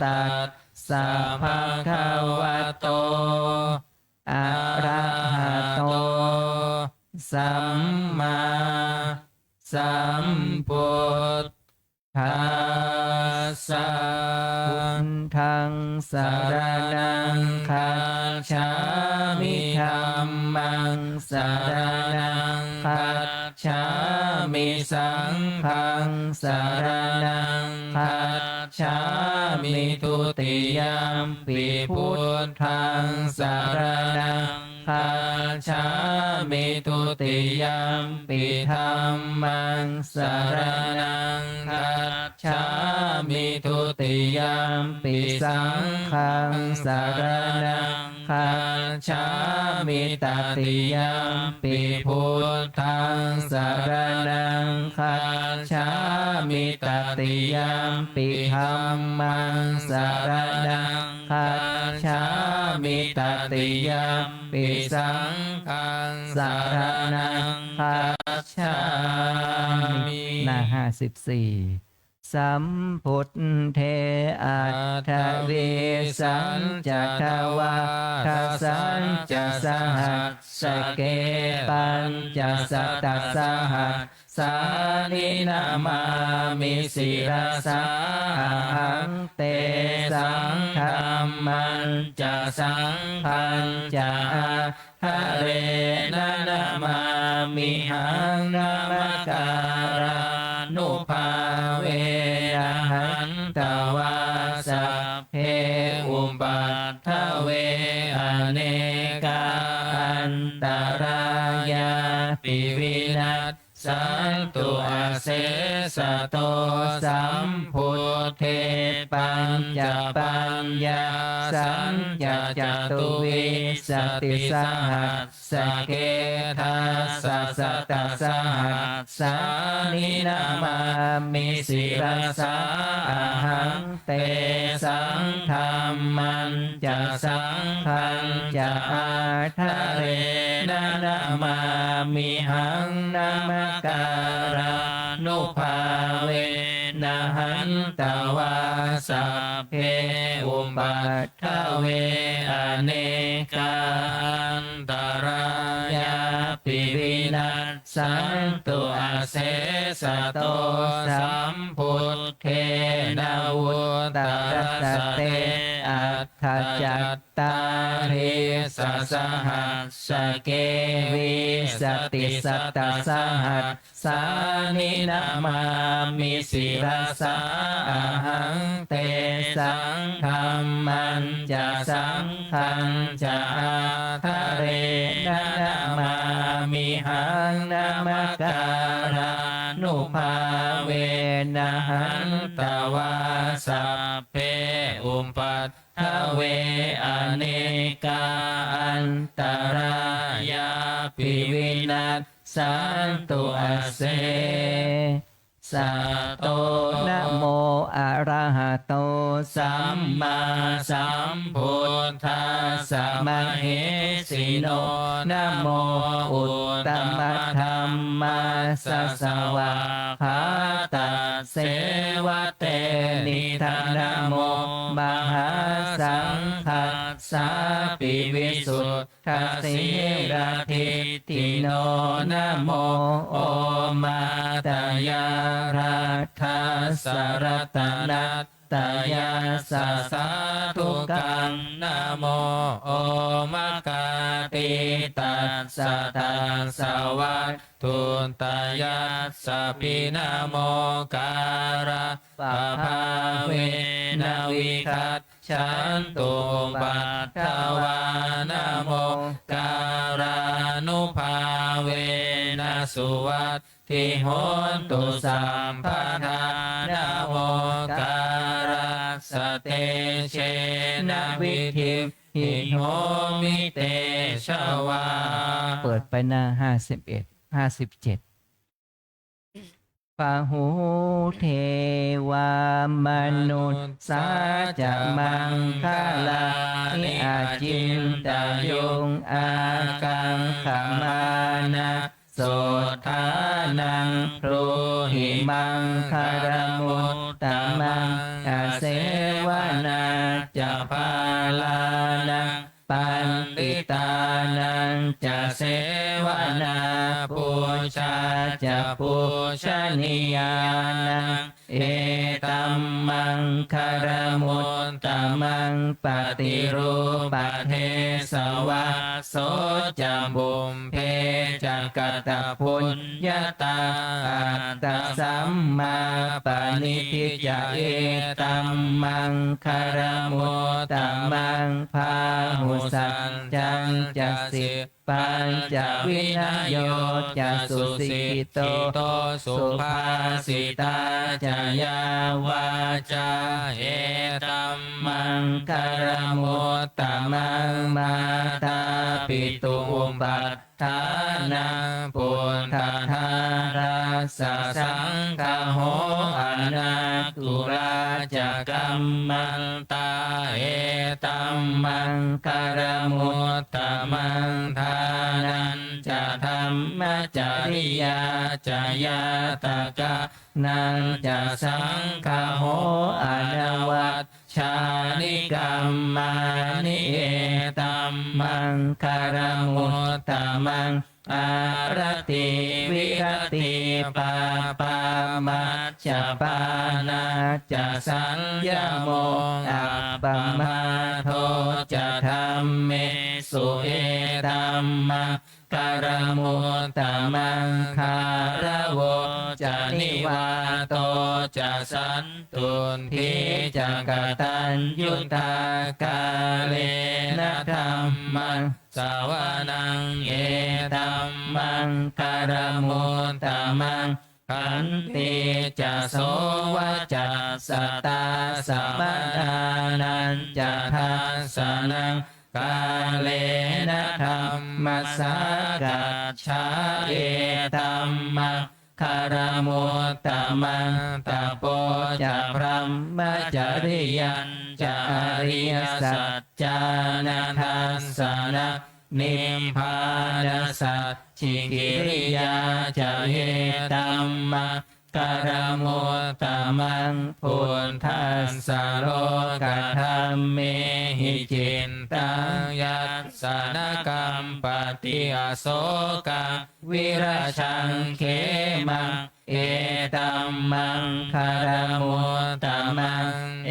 tassa bhagavato arahato sammāsambuddhassa. Buddhaṃ saraṇaṃ gacchāmi. Dhammaṃ saraṇaṃ gacchāmi. Saṅghaṃ saraṇaṃ gacchāmi. Dutiyampi buddhaṃ saraṇaṃ gacchāmi. Dutiyampi dhammaṃ saraṇaṃ gacchāmi. Dutiyampi saṅghaṃ saraṇaṃ gacchāmi. Tatiyampi buddhaṃ saraṇaṃ gacchāmi. Tatiyampi dhammaṃ saraṇaṃ gacchāmi. Tatiyampi saṅghaṃ saraṇaṃ gacchāmi. หน้าห้าสิบสี่ Sambuddhe aṭṭhavīsañca dvādasañca sahassake pañcasatasahassāni namāmi sirasā ahaṃ. Tesaṃ dhammañca saṅghañca ādarena namāmihaṃ. Namakārānubhāvena hantvā sabbe upaddave anekā antarāyāpi vinassantu asesaṃ. sato sambuddhe pañcapaññāsañca catuvīsatisahassake dasasatasahas sāni namāmi sirasā ahaṃ. Tesaṃ dhammañca saṅghañca ādarena namāmihaṃ. Namakārānubhāvena hantvā sabbe upa dave anekā antarāyāpi vinassantu asesato. Sambuddhe navuttarasate aṭṭhacattāḷīsasahassake vīsatisatasaha sāni namāmi sirasā ahaṃ. Tesaṃ dhammañca saṅghañca ādarena namāmihaṃ. Namakārānubhāvena hantvā sabbe upa dave anekā antarāyāpi vinassantu asesato. Namo arahato sammāsambuddhassa mahesino. Namo uttamadhammassa svākkhātas eva tenidha. Namo mahāsaṅghassāpi visuddhasīladiṭṭhino. Namo omātyāraddhassa ratanattayassa sādhukaṃ. Namo omakātītassa tassa vatthuttayassapi. Namokārappabhāvena vigacchantu upaddavā. Namokārānubhāvena suvatthi hotu sabbadā. Namokārassa tejena vidhimhi homi tejavā. เปิดไปหน้าห้าสิบเอ็ด ห้าสิบเจ็ด Bahū devā manussā ca maṅgalāni acintayuṃ ākaṅkhamānā sotthānaṃ brūhi maṅgalamuttamaṃ. Asevanā ca bālānaṃ paṇḍitānañca sevanā pūjā ca pūjanīyānaṃ etammaṅgalamuttamaṃ. Paṭirūpadesavāso ca pubbe ca katapuññatā attasammāpaṇidhi ca etammaṅgalamuttamaṃ. Bāhusaccañca sip pañca vinayo ca susikkhito subhāsitā ca yā vācā etammaṅgalamuttamaṃ. Mātāpituupaṭṭhānaṃ puttadārassa saṅgaho anākulā ca kamman tā etammaṅgalamuttamaṃ. Dānañca dhammacariyā ca ñātakānañca saṅgaho anavajjāni kammāni etammaṅgalamuttamaṃ. Āratī viratī pāpā majjapānā ca saññamo appamādo ca dhammesu etammaṅgalamuttamaṃ. Gāravo ca nivāto ca santuṭṭhī ca kataññutā kālena dhammas sawanaṃ etammaṅgalamuttamaṃ. khantī ca sovacassatā samaṇānañca dassanaṃ kālena dhammasākacchā etam maṅgalamuttamaṃ. Tapo ca brahmacariyañca ariyasaccāna dassanaṃ nibbānasacchikiriyā ca etam maṅgalamuttamaṃ. Phuṭṭhassa lokadhammehi cittaṃ yassa na kampati asokaṃ virajaṃ khemaṃ etam maṅgalamuttamaṃ.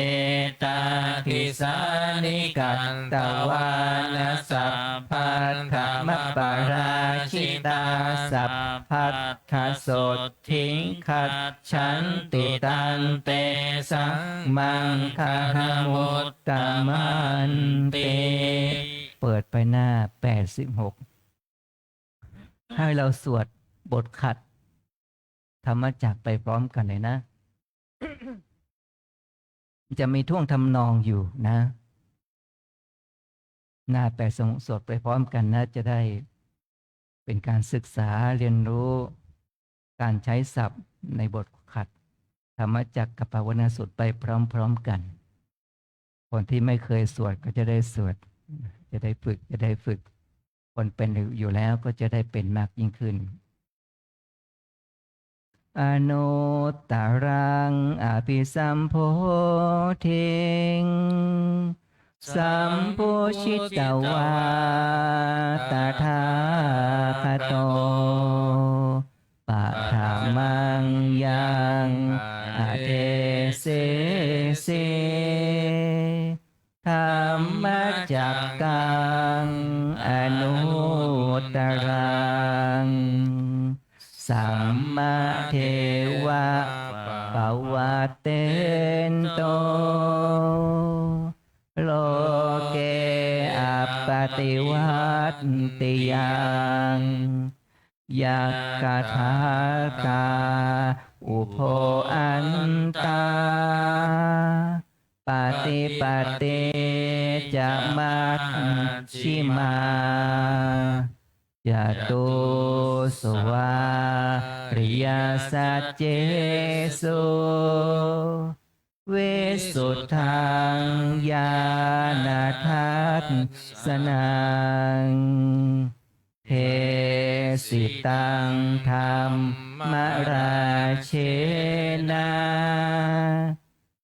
Etādisāni katvāna sabbatthamaparājitā sabbattha sotthiṃ gacchanti tantesaṃ maṅgalamuttamanti. เปิดไปหน้า แปดสิบหก ให้เราสวดบทขัดธรรมจักรไปพร้อมกันเลยนะ จะมีท่วงทำนองอยู่นะ หน้า แปดสิบหก สวดไปพร้อมกันนะ จะได้เป็นการศึกษาเรียนรู้การใช้ศัพท์ในบทขัดธรรมจักรกัปปวัตนสูตรไปพร้อมๆกัน คนที่ไม่เคยสวดก็จะได้สวด จะได้ฝึก จะได้ฝึก คนเป็นอยู่แล้วก็จะได้เป็นมากยิ่งขึ้น Anuttaraṃ abhisambodhiṃ sambujjhitvā tathāgato paṭhamaṃ yaṃ adesesi dhammacakkaṃ anuttaraṃ sammā devappavatthento loke appaṭivattiyaṃ yakkhadātā ubho antā paṭipatti ca majjhimā catusu ariyasaccesu visuddhaṃ ñāṇadassanaṃ desitaṃ dhammarājena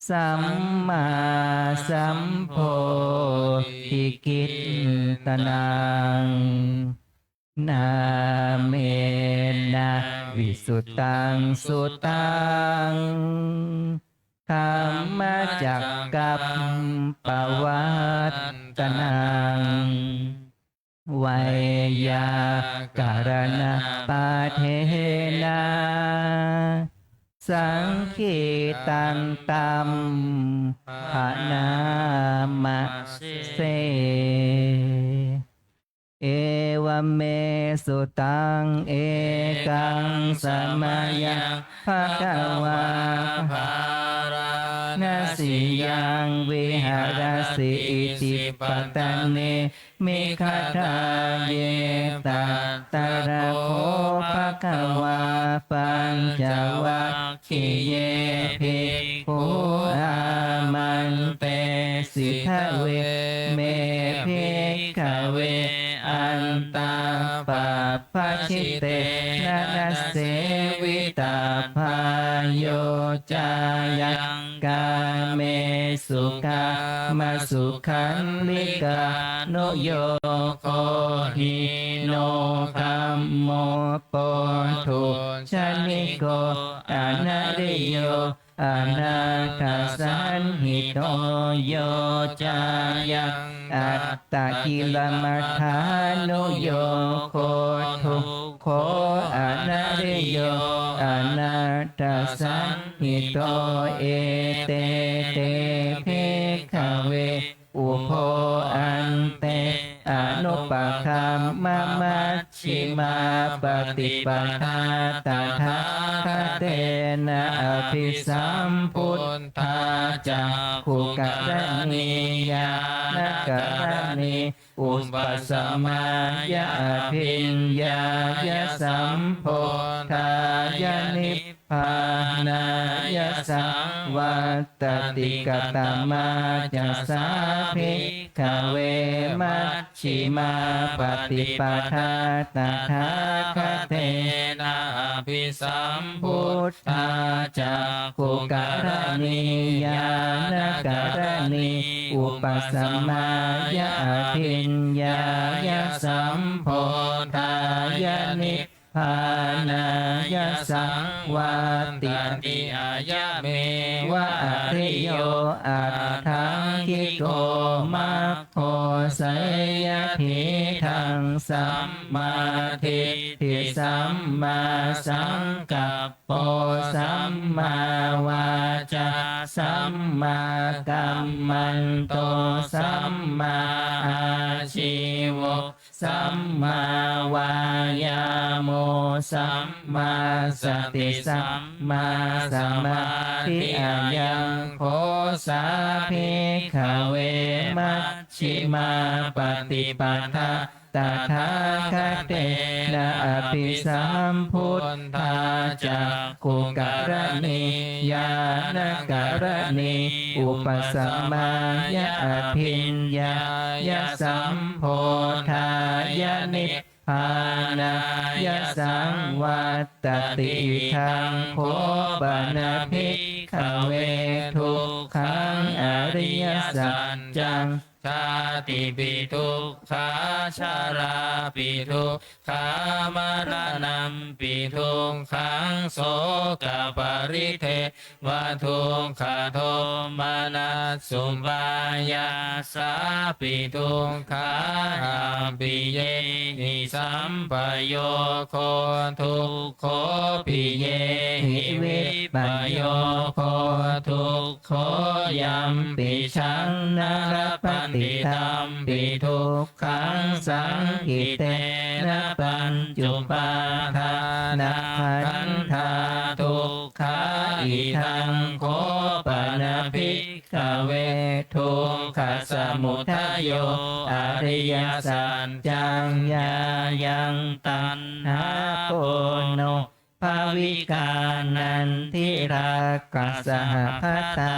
sammāsambodhikittanaṃ nāmena visuddhaṃ suttaṃ dhammacakkaṃ pavattanaṃ veyyākaraṇapāṭhena saṅgītantam bhaṇāma se. Evaṃ me sutaṃ. Ekaṃ samayaṃ bhagavā bārāṇasiyaṃ viharati isipatane migadāye. Tatra kho bhagavā pañcavag giye bhikkhū āmantesi. Dveme, bhikkhave, antā pabbajitena na sevitabbā. Yo cāyaṃ kāmesu kāmasukhallikānuyogo hīno gammo pothujjaniko anariyo anatthasañhito. Yo cāyaṃ attakilamathānuyogo dukkho anariyo anatthasañhito. Ete te, bhikkhave, ubho ante anupagamma majjhimā paṭipadā tathāgate tena abhisambuddhā cakkhukaraṇī ñāṇakaraṇī upasamāya abhiññāya sambodhāya nibbānāya saṃvattati. Katamā ca sā bhikkhave maj jhimā paṭipadā tathāgatena abhisambuddhā cakkhukaraṇī ñāṇakaraṇī upasamāya abhiññāya sambodhāya nibbānāya saṃvattati? Ayameva ariyo aṭṭhaṅgiko mag go, seyyathīdaṃ: sammādiṭṭhi sammāsaṅkappo sammāvācā sammākammanto sammāājīvo sammāvāyāmo sammāsati sammāsamādhi. Ayaṃ kho sā bhikkhave maj jhimā paṭipadā tathāgatena abhisambuddhā cakkhukaraṇī ñāṇakaraṇī upasamāya abhiññāya sambodhāya nibbānāya saṃvattati. Idaṃ kho pana bhikkhave dukkhaṃ ariyasaccaṃ: jātipi dukkhā jarāpi dukkhā maraṇampi dukkhaṃ sokaparidevadukkhadomanassupāyāsāpi dukkhā appiyehi sampayogo dukkho piyehi vippayogo dukkho yampidaṃ na labhati tampi dukkhaṃ saṅkhittena pañcupādānakkhandhā dukkhā. Idaṃ kho pana bhikkhave dukkhasamudayo ariyasaccaṃ: yāyaṃ taṇhā pono bhavikā nandirāgasahagatā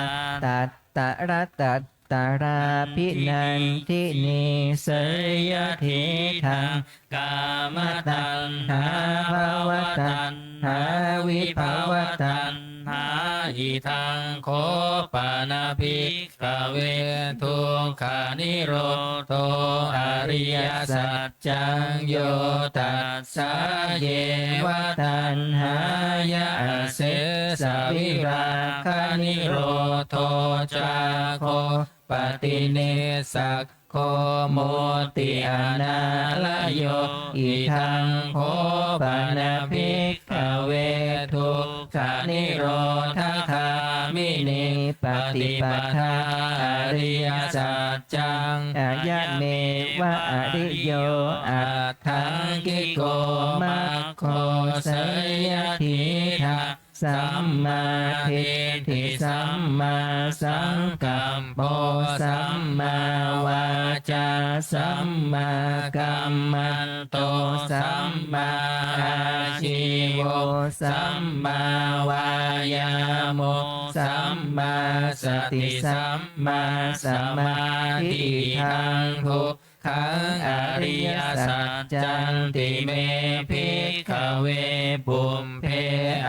tatra tatrābhinandinī, seyyathīdaṃ: kāmataṇhā bhavataṇhā vibhavataṇhā. Idaṃ kho pana bhikkhave dukkhanirodho ariyasaccaṃ: yo tassāyeva taṇhāya asesavirāganirodho cāgo paṭinissaggo mutti anālayo. Idaṃ kho pana bhikkhave dukkhanirodhagāminī paṭipadā ariyasaccaṃ: ayameva ariyo aṭṭhaṅgiko maggo, seyyathīdaṃ: sammādiṭṭhi sammāsaṅkappo sammāvācā sammākammanto sammāājīvo sammāvāyāmo sammāsati sammāsamādhi. Idaṃ du kkhaṃ ariyasaccanti me bhikkhave pubbe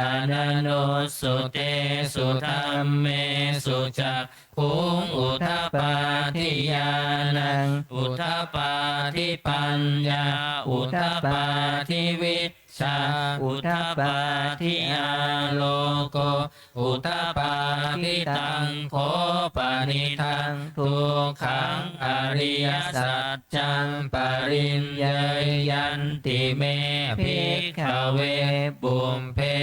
ananussutesu dhammesu cakkhuṃ udapādi ñāṇaṃ udapādi paññā udapādi vij jā udapādi āloko udapādi. Taṃ kho panidaṃ dukkhaṃ ariyasaccaṃ pariññeyyanti me bhikkhave pubbe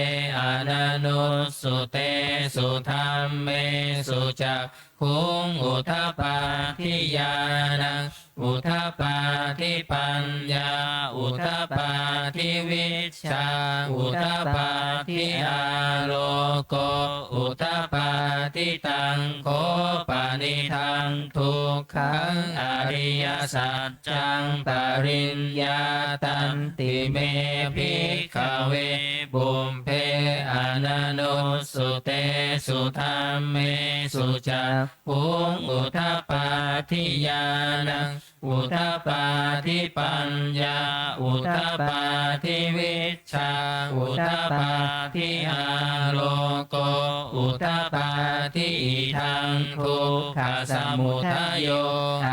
ananussutesu dhammesu cak khuṃ udapādi ñāṇaṃ udapādi paññā udapādi vijjā udapādi āloko udapādi. Taṃ kho panidaṃ dukkhaṃ ariyasaccaṃ pariññātanti me bhikkhave pubbe ananussutesu dhammesu cakkhuṃ udapādi ñāṇaṃ udapādi paññā udapādi vijjā udapādi āloko udapādi. Idaṃ dukkhasamudayo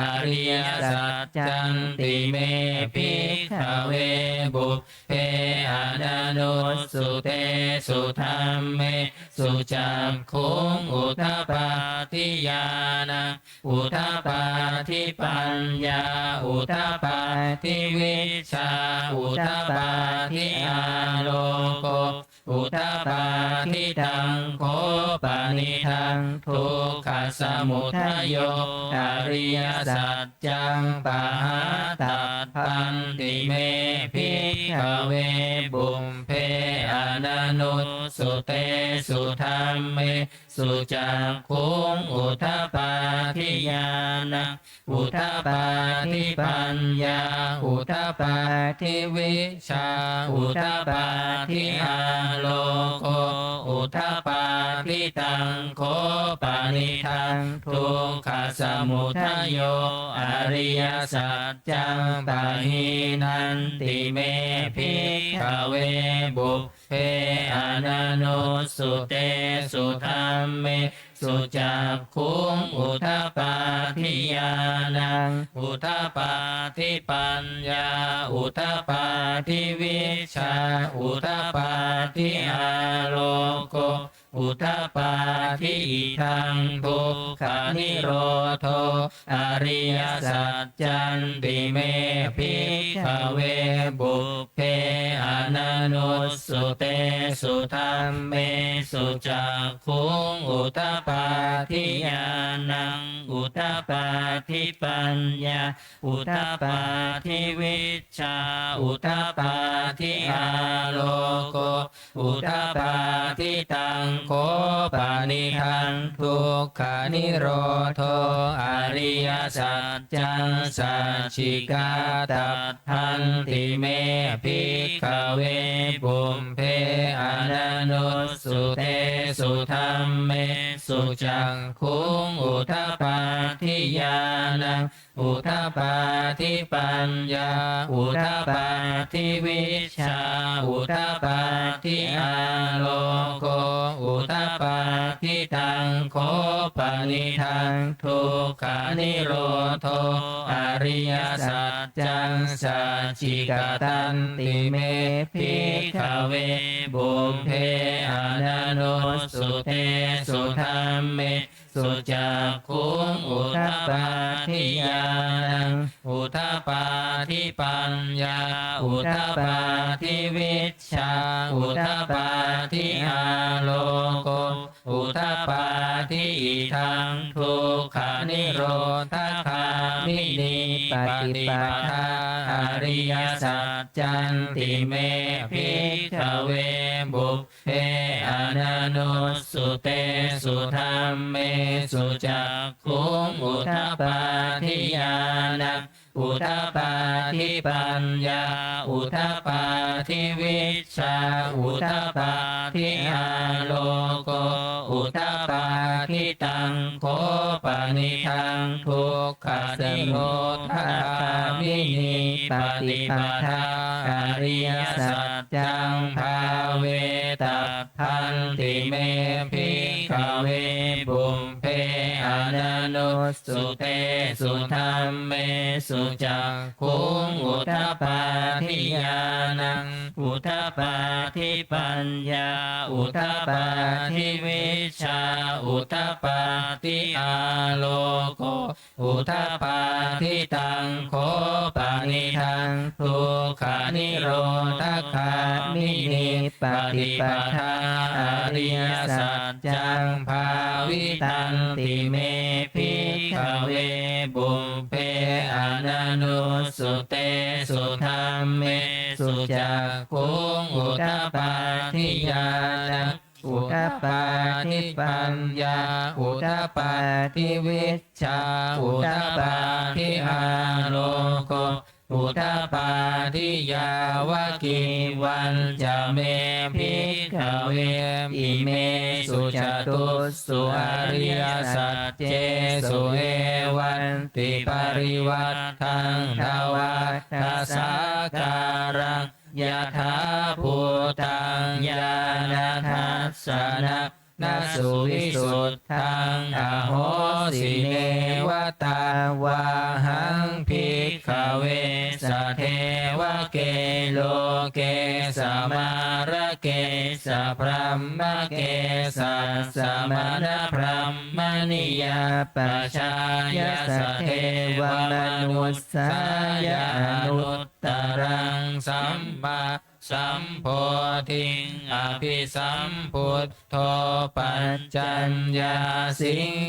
ariyasaccanti me bhikkhave pubbe ananussutesu dhammesu cakkhuṃ udapādi ñāṇaṃ udapādi paññā udapādi vijjā udapādi āloko udapādi. Taṃ kho panidaṃ dukkhasamudayo ariyasaccaṃ pahātabbanti me bhikkhave pubbe ananussutesu dhamme su cakkhuṃ udapādi ñāṇaṃ udapādi paññā udapādi vijjā udapādi āloko udapādi. Taṃ kho panidaṃ dukkhasamudayo ariyasaccaṃ pahīnanti me bhikkhave pubbe ananussutesu dhammesu cakkhuṃ udapādi ñāṇaṃ udapādi paññā udapādi vijjā udapādi āloko udapādi. Idaṃ dukkhanirodho ariyasaccanti me bhikkhave pubbe ananussutesu dhammesu cakkhuṃ udapādi ñāṇaṃ udapādi paññā udapādi vijjā udapādi āloko udapādi. Taṃ kho panidaṃ dukkhanirodho ariyasaccaṃ sacchikatabbanti me bhikkhave pubbe ananussutesu dhammesu cakkhuṃ udapādi ñāṇaṃ udapādi paññā udapādi vijjā udapādi āloko udapādi. Taṃ kho panidaṃ dukkhanirodho ariyasaccaṃ sacchikatanti me bhikkhave pubbe ananussutesu dhamme su cakkhuṃ udapādi ñāṇaṃ udapādi paññā udapādi vijjā udapādi āloko udapādi. Idaṃ dukkhanirodhagāminī paṭipadā ariyasaccanti me bhikkhave pub be ananussutesu dhammesu cakkhuṃ udapādi ñāṇaṃ udapādi paññā udapādi vijjā udapādi āloko udapādi. Taṃ kho panidaṃ duk khanirodhagāminī paṭipadā ariyasaccaṃ bhāvetabbanti me bhikkhave pubbe ananussutesu dhammesu cakkhuṃ udapādi ñāṇaṃ udapādi paññā udapādi vijjā udapādi āloko udapādi. Taṃ kho panidaṃ dukkhanirodhagāminī paṭipadā ariyasaccaṃ bhāvitanti me pubbe ananussutesu dhammesu cakkhuṃ udapādi ñāṇaṃ udapādi paññā udapādi vijjā udapādi āloko udapādi. Yāvakīvañca me bhikkhave imesu catussu ariyasaccesu evantiparivaṭṭaṃ dvādasākāraṃ yathābhūtaṃ ñāṇadassanaṃ na suvisuddhaṃ ahosi. Neva tāvāhaṃ bhikkhave sadevake loke samārake sabrahmake sassamaṇabrāhmaṇiyā pajāya sadevamanussāya anuttaraṃ sammā sambodhiṃ abhisambuddho paccaññāsiṃ.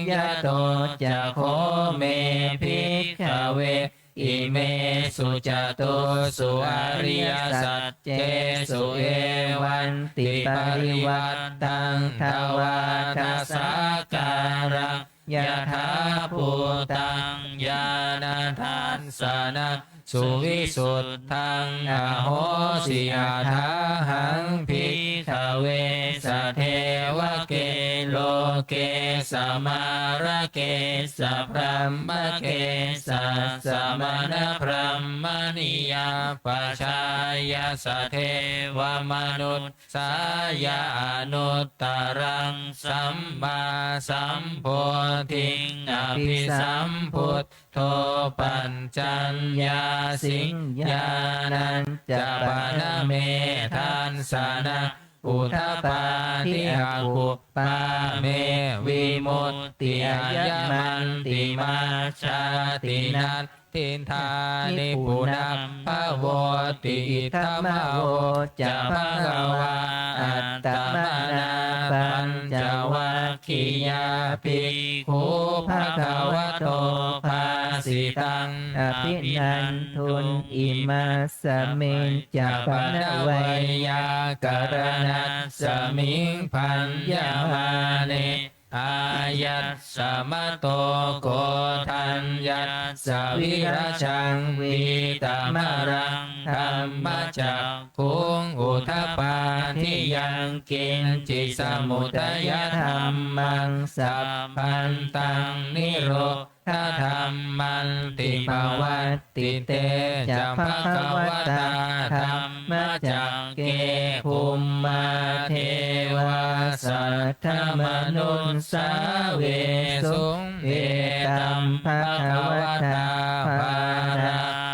Yato ca kho me bhikkhave imesu catussu ariyasaccesu evantiparivaṭṭaṃ dvādasākāraṃ yathābhūtaṃ ñāṇadassanaṃ suvisuddhaṃ ahosi. Athāhaṃ bhikkhave sadevake loke samārake sabrahmake sassamaṇabrāhmaṇiyā pajāya sadevamanu ssāya anuttaraṃ sammāsambodhiṃ abhisambuddho paccaññāsiṃ. Ñāṇañca pana me dassanaṃ udapādi akuppā me vimutti ayamantimā jāti nat thidāni punabbhavoti. Idamavoca bhagavā. Attamanā pañcavaggiyā bhikkhū bhagavato bhāsitaṃ abhinanduṃ. Imasmiñca pana veyyākaraṇasmiṃ bhaññamāne āyasmato Koṇḍaññassa virajaṃ vītamalaṃ dhammacakkhuṃ udapādi yaṅkiñci samudayadhammaṃ sabbantaṃ nirodhadhammanti. Pavattite ca bhagavatā dhammacakke bhummā devā saddamanussāvesuṃ. Etaṃ bhagavatā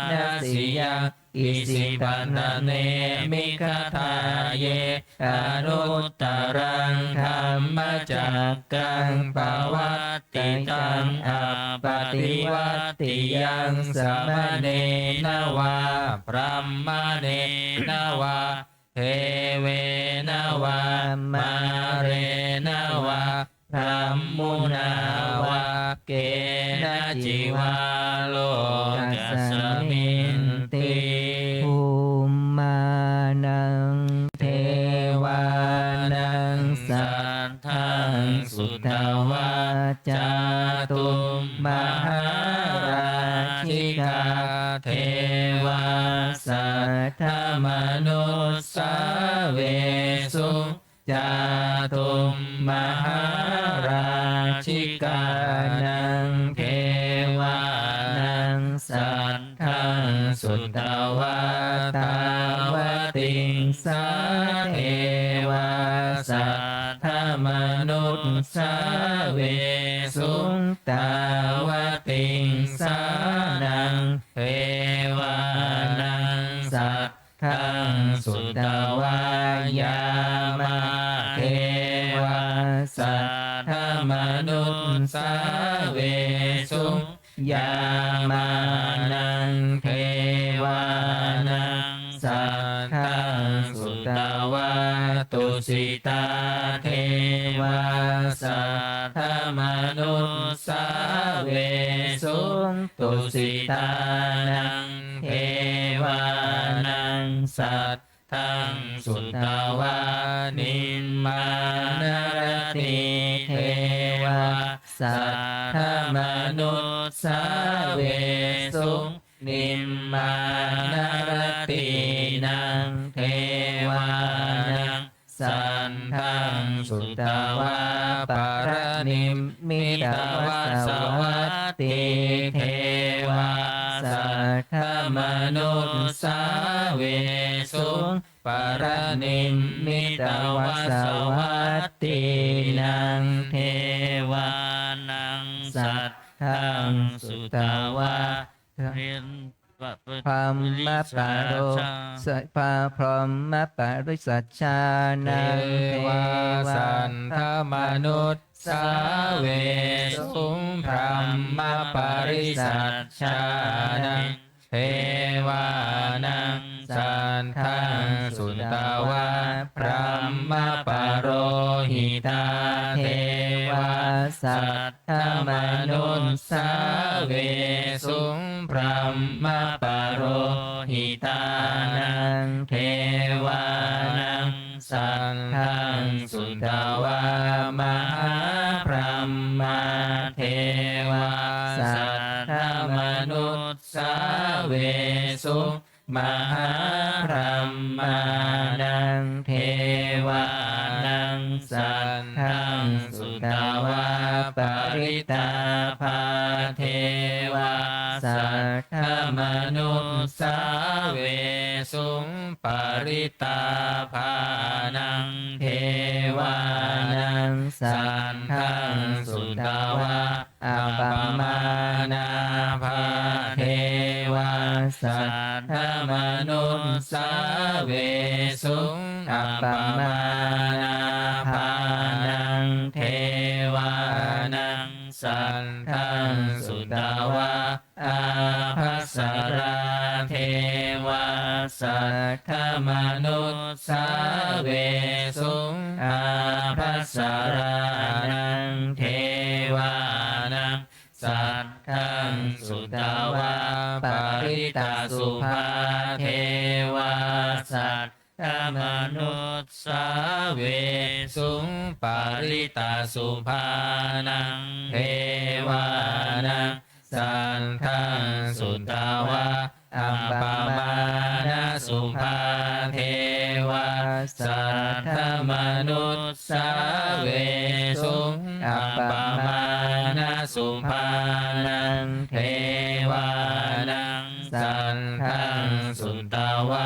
Bārāṇasiyaṃ Isipatane Migadāye anuttaraṃ dhammacakkaṃ pavattitaṃ appaṭivattiyaṃ samaṇena vā brāhmaṇena vā devena vā mārena vā brahmunā vā kenaci vā lokasminti. Bhummānaṃ devānaṃ saddaṃ sutvā cātummahārājikā devā saddamanussāvesuṃ. Cātummahārājikānaṃ devānaṃ saddaṃ sutvā tāvatiṃsā devā saddamanussāvesuṃ. Tāvatiṃsānaṃ devānaṃ sad daṃ sutvā yāmā devā saddamanussāvesuṃ. Yāmānaṃ devānaṃ saddaṃ sutvā tu tusitā devā saddamanussāvesuṃ. Tusitānaṃ devānaṃ saddaṃ sutvā nimmānaratī devā saddamanussāvesuṃ. Nimmānaratīnaṃ devānaṃ saddaṃ sutvā paranimmitavasavattī devā saddamanussāvesuṃ. Paranimmitavasavattīnaṃ devānaṃ saddaṃ sutvā brahmaparo- sa- pa- brahmaparisajjānaṃ devā devā saddamanussāvesuṃ. Brahmaparisajjānaṃ devānaṃ saddaṃ sutvā brahmapurohitā devā saddamanussāvesuṃ. Brahmapurohitānaṃ devānaṃ saddaṃ sutvā mahābrahmā devā saddamanussāvesuṃ. Mahābrahmānaṃ devānaṃ saddaṃ sutvā parittābhā devā saddamanussāvesuṃ. Parittābhānaṃ devānaṃ saddaṃ sutvā appamāṇābhā devā saddamanussāvesuṃ. Appamāṇābhānaṃ devānaṃ saddaṃ sutvā ābhassarā devā saddamanussāvesuṃ. Ābhassarānaṃ devānaṃ saddaṃ sutvā parittasubhā devā sad damanussāvesuṃ. Parittasubhānaṃ devānaṃ saddaṃ sutvā appamāṇasubhā devā saddamanussāvesuṃ. Appamāṇasubhānaṃ devānaṃ saddaṃ sutvā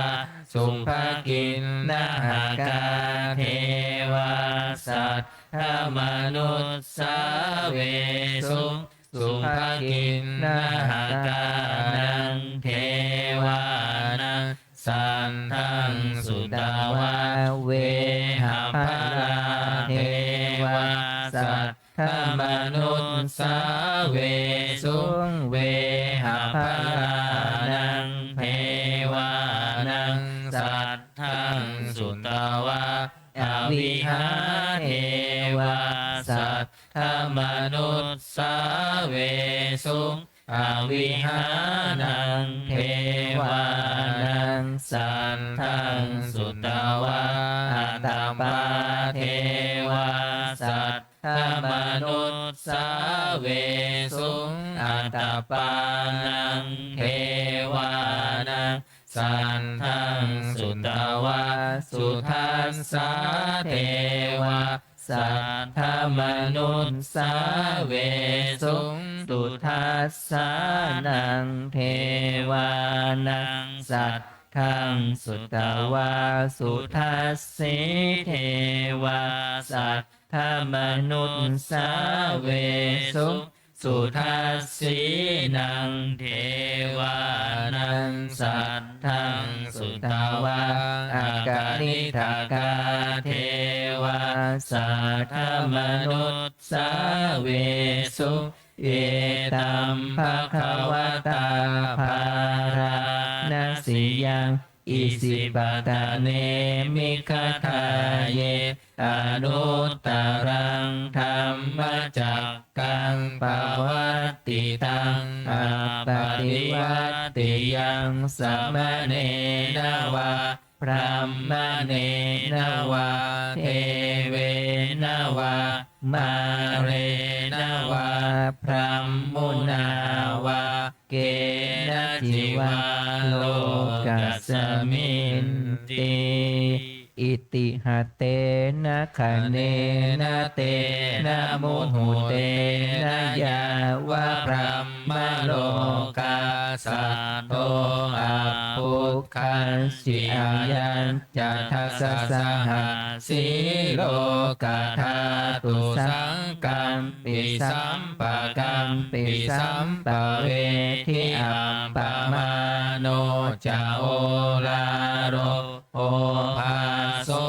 subhakiṇhakā devā saddamanussāvesuṃ. Subhakiṇhakānaṃ devānaṃ saddaṃ sutvā vehapphalā devā sad damanussāvesuṃ. Vehapphalānaṃ devānaṃ saddaṃ sutvā avihā devā saddamanussāvesuṃ. Avihānaṃ devānaṃ saddaṃ sutvā atappā devā sad damanussāvesuṃ. Atappānaṃ devānaṃ saddaṃ sutvā sudassā devā saddamanussāvesuṃ. Sudassānaṃ devānaṃ saddaṃ sutvā sudassī devā sad damanussāvesuṃ. Sudassīnaṃ devānaṃ saddaṃ sutvā akaniṭṭhakā devā saddamanussāvesuṃ. Etambhagavatā bārāṇasiyaṃ Isipatane migadāye anuttaraṃ dhammacakkaṃ pavattitaṃ appaṭivattiyaṃ samaṇena vā brāhmaṇena vā devena vā mārena vā brahmunā vā kenaci vā lokasminti. Itiha tena khaṇena tena muhuttena yāva brahmalokā saddo abbhuggacchi. Ayañca dasasahassī lokadhātu saṅkampi sampakam pi sampavedhi. Appamāṇo ca oḷāro obhāso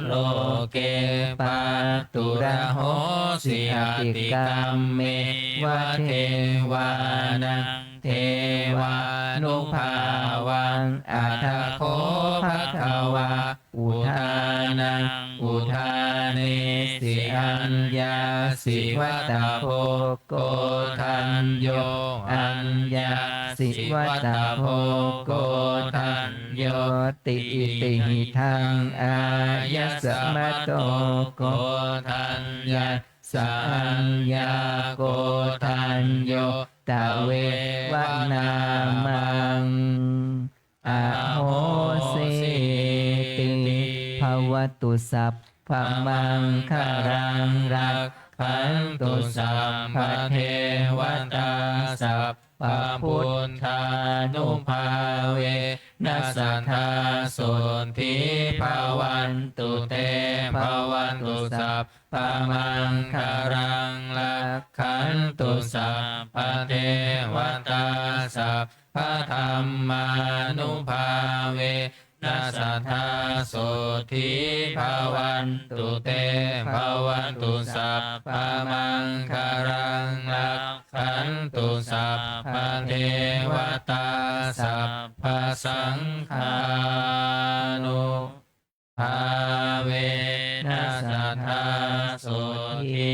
loke pāturahosi. Atikkāmeva devānaṃ devānubhāvaṃ. Atha kho bhagavā udānaṃ udānesi: Aññāsi vata bho koṇḍañño, aññāsi vata bho koṇḍaññoti. Itihidaṃ āyasmato koṇḍaññassa aññākoṇḍañño tveva nāmaṃ ahosīti. Bhavatu sabbamaṅgalaṃ, rakkhantu sabbadevatā, sabbabuddhānubhāvena sadā sotthī bhavantu te. Bhavatu sabbamaṅgalaṃ, rakkhantu sabbadevatā, sab badhammānubhāvena sadā sotthī bhavantu te. Bhavatu sabbamaṅgalaṃ, rakkhantu sabbadevatā, sabbasaṅghānubhāvena sadā sotthī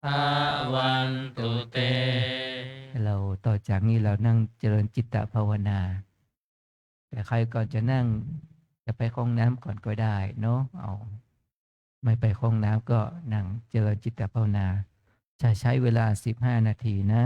bhavantu te. เราต่อจากนี้เรานั่งเจริญจิตตภาวนา แต่ใครก่อนจะนั่ง จะไปเข้าห้องน้ำก่อนก็ได้เนาะ เอา ไม่ไปเข้าห้องน้ำก็นั่งเจริญจิตตภาวนา จะใช้เวลาสิบห้านาทีนะ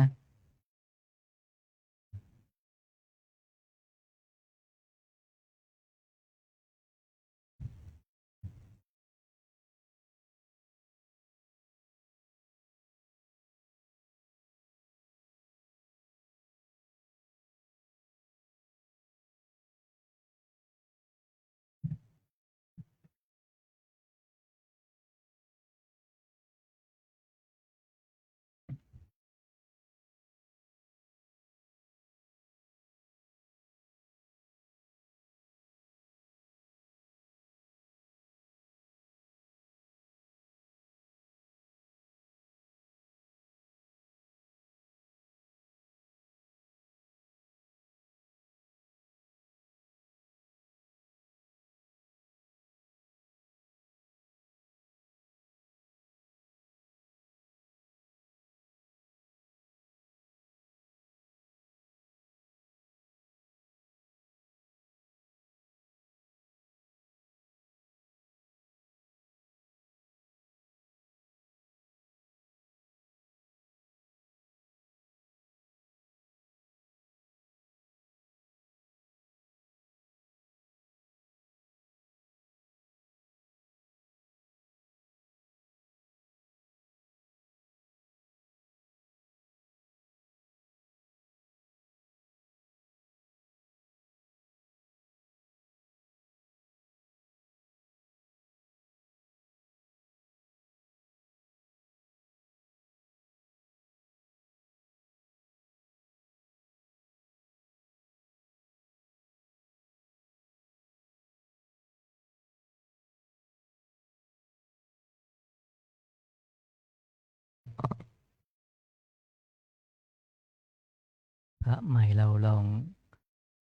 พระใหม่เราลอง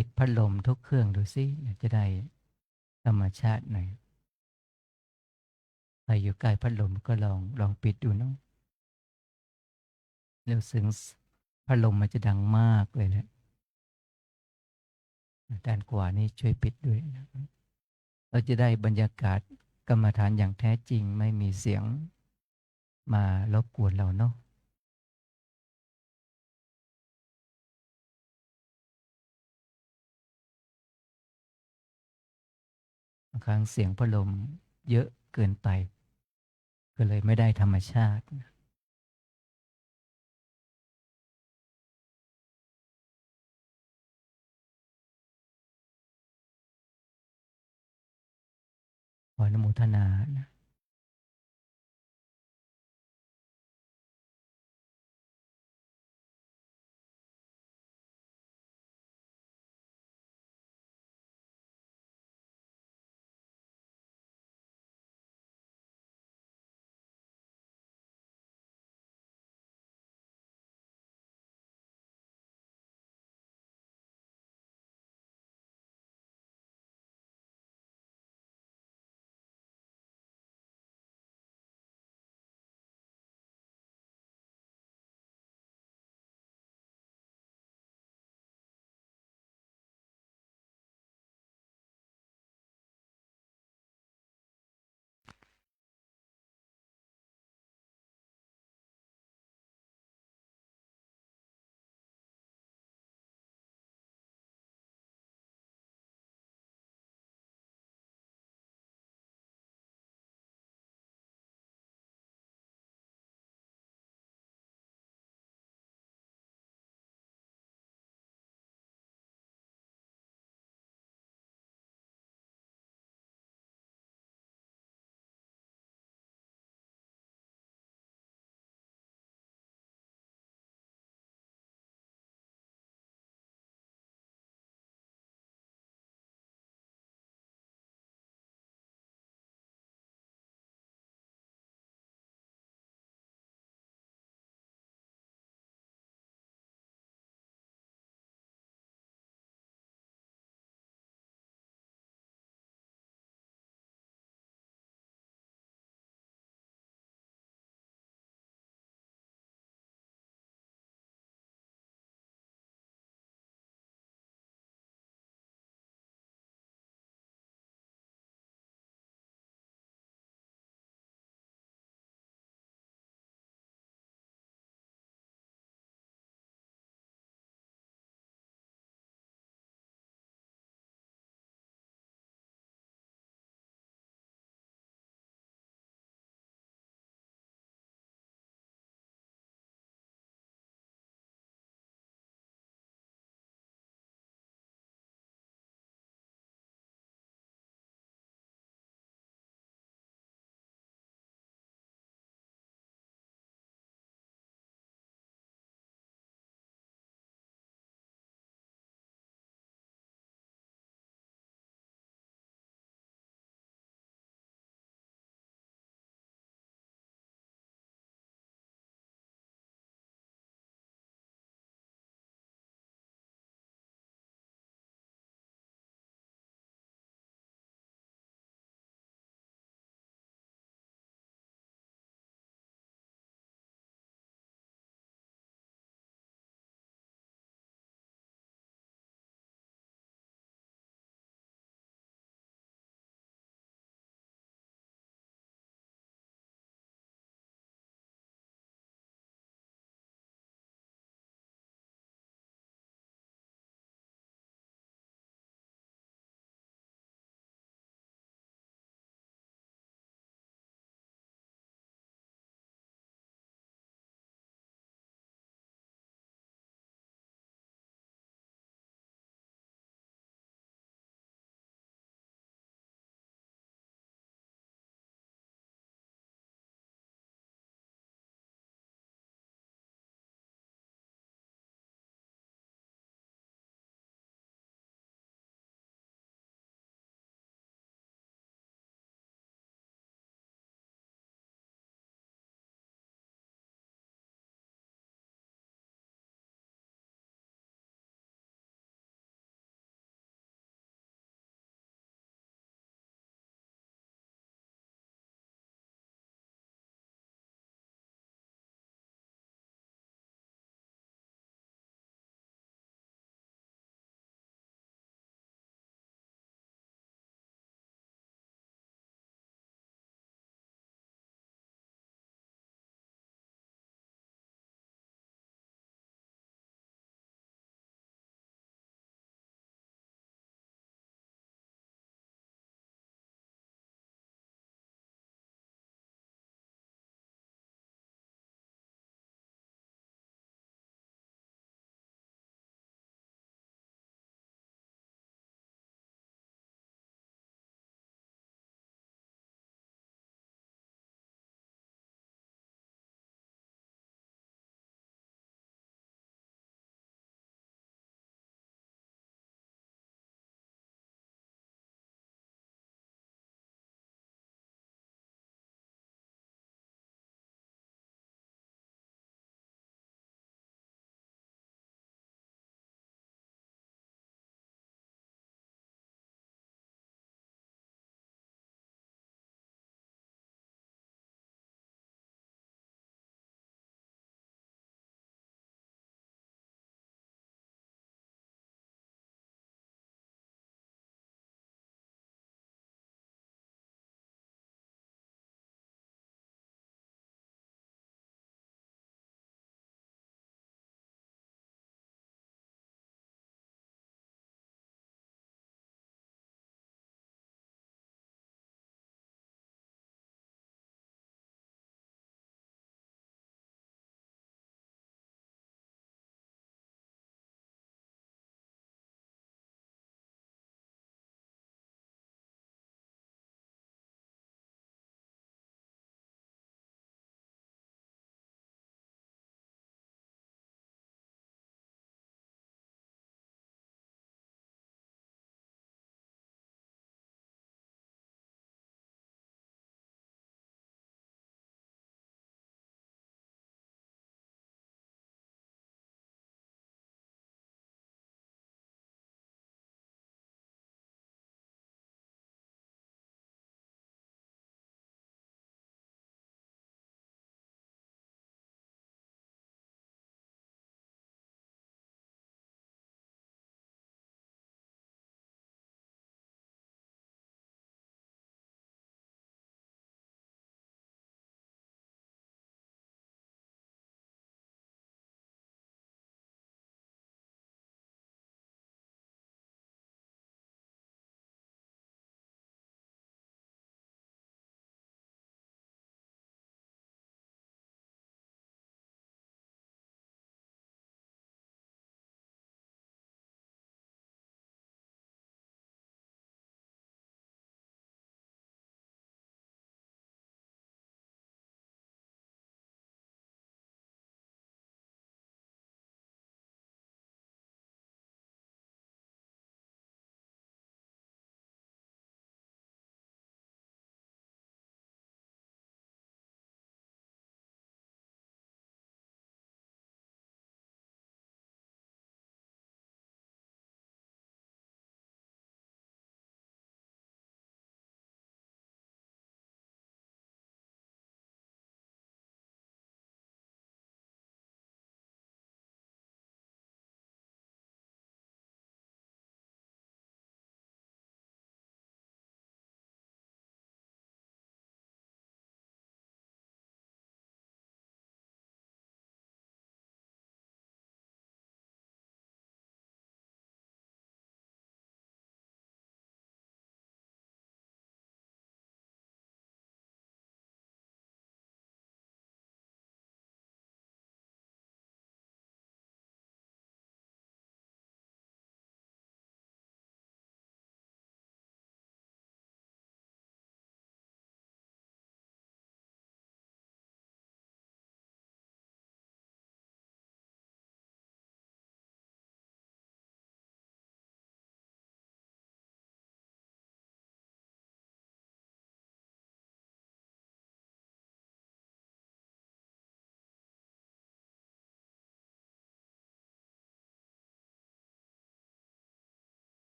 ปิดพัดลมทุกเครื่องดูสิ จะได้ธรรมชาติหน่อย ใครอยู่ใกล้พัดลมก็ลอง ลองปิดดูเนาะ รู้สึกพัดลมมันจะดังมากเลยแหละ ด้านขวานี่ช่วยปิดด้วยนะครับ เราจะได้บรรยากาศกรรมฐานอย่างแท้จริง ไม่มีเสียงมารบกวนเราเนาะ บางครั้งเสียงพัดลมเยอะเกินไป ก็เลยไม่ได้ธรรมชาติ ขออนุโมทนานะ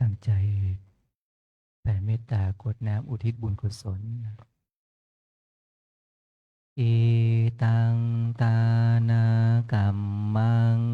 ตั้งใจแผ่เมตตากรวดน้ำอุทิศบุญกุศล Idaṃ dānakammaṃ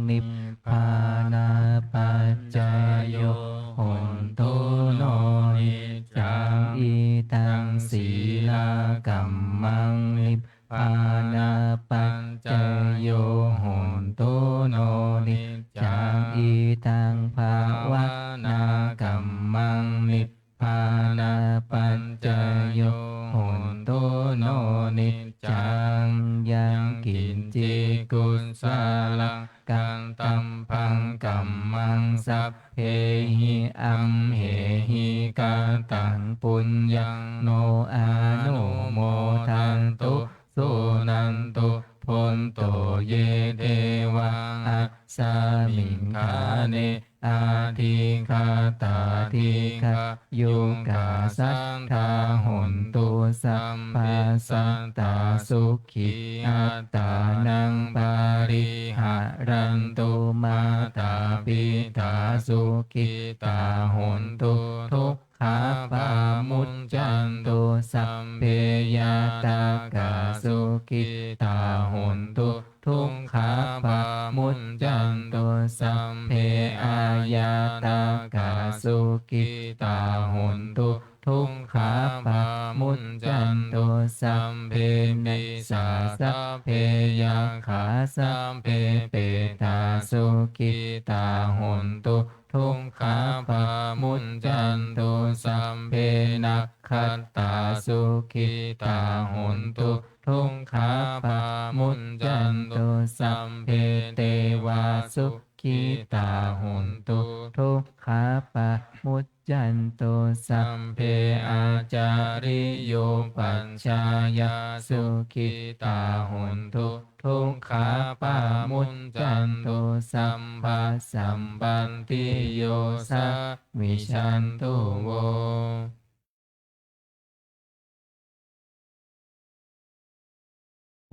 nibbānapaccayo hontu no niccaṃ. Idaṃ sīlakammaṃ nibbānapaccayo hontu no niccaṃ. Idaṃ bhāvanākammaṃ nibbānapaccayo hontu no niccaṃ. Yaṃ kiñci kusalaṃ kattabbaṃ kammaṃ sabbehi amhehi kataṃ puññaṃ no anumodantu suṇantu bhonto ye devā asmiṃ ṭhāne adhigatā dīghāyukā sadā hontu sabbe sattā sukhī attānaṃ pariharantu. Mātā pitā sukhitā hontu duk khā pamuccantu sabbe ñātakā sukhitā hontu dukkhā pamuccantu sabbe aññātakā sukhitā hontu dukkhā pamuccantu sabbe pisā sabbe yakkhā sabbe petā sukhitā hontu dukkhā pamuccantu sabbe nakkhattā sukhitā hontu dukkhā pamuccantu sabbe devā sukhitā hontu dukkhā pamuccantu sabbe ācariyupajjhāyā sukhitā hontu dukkhā pamuccantu sabbasampattino samijjhantu vo.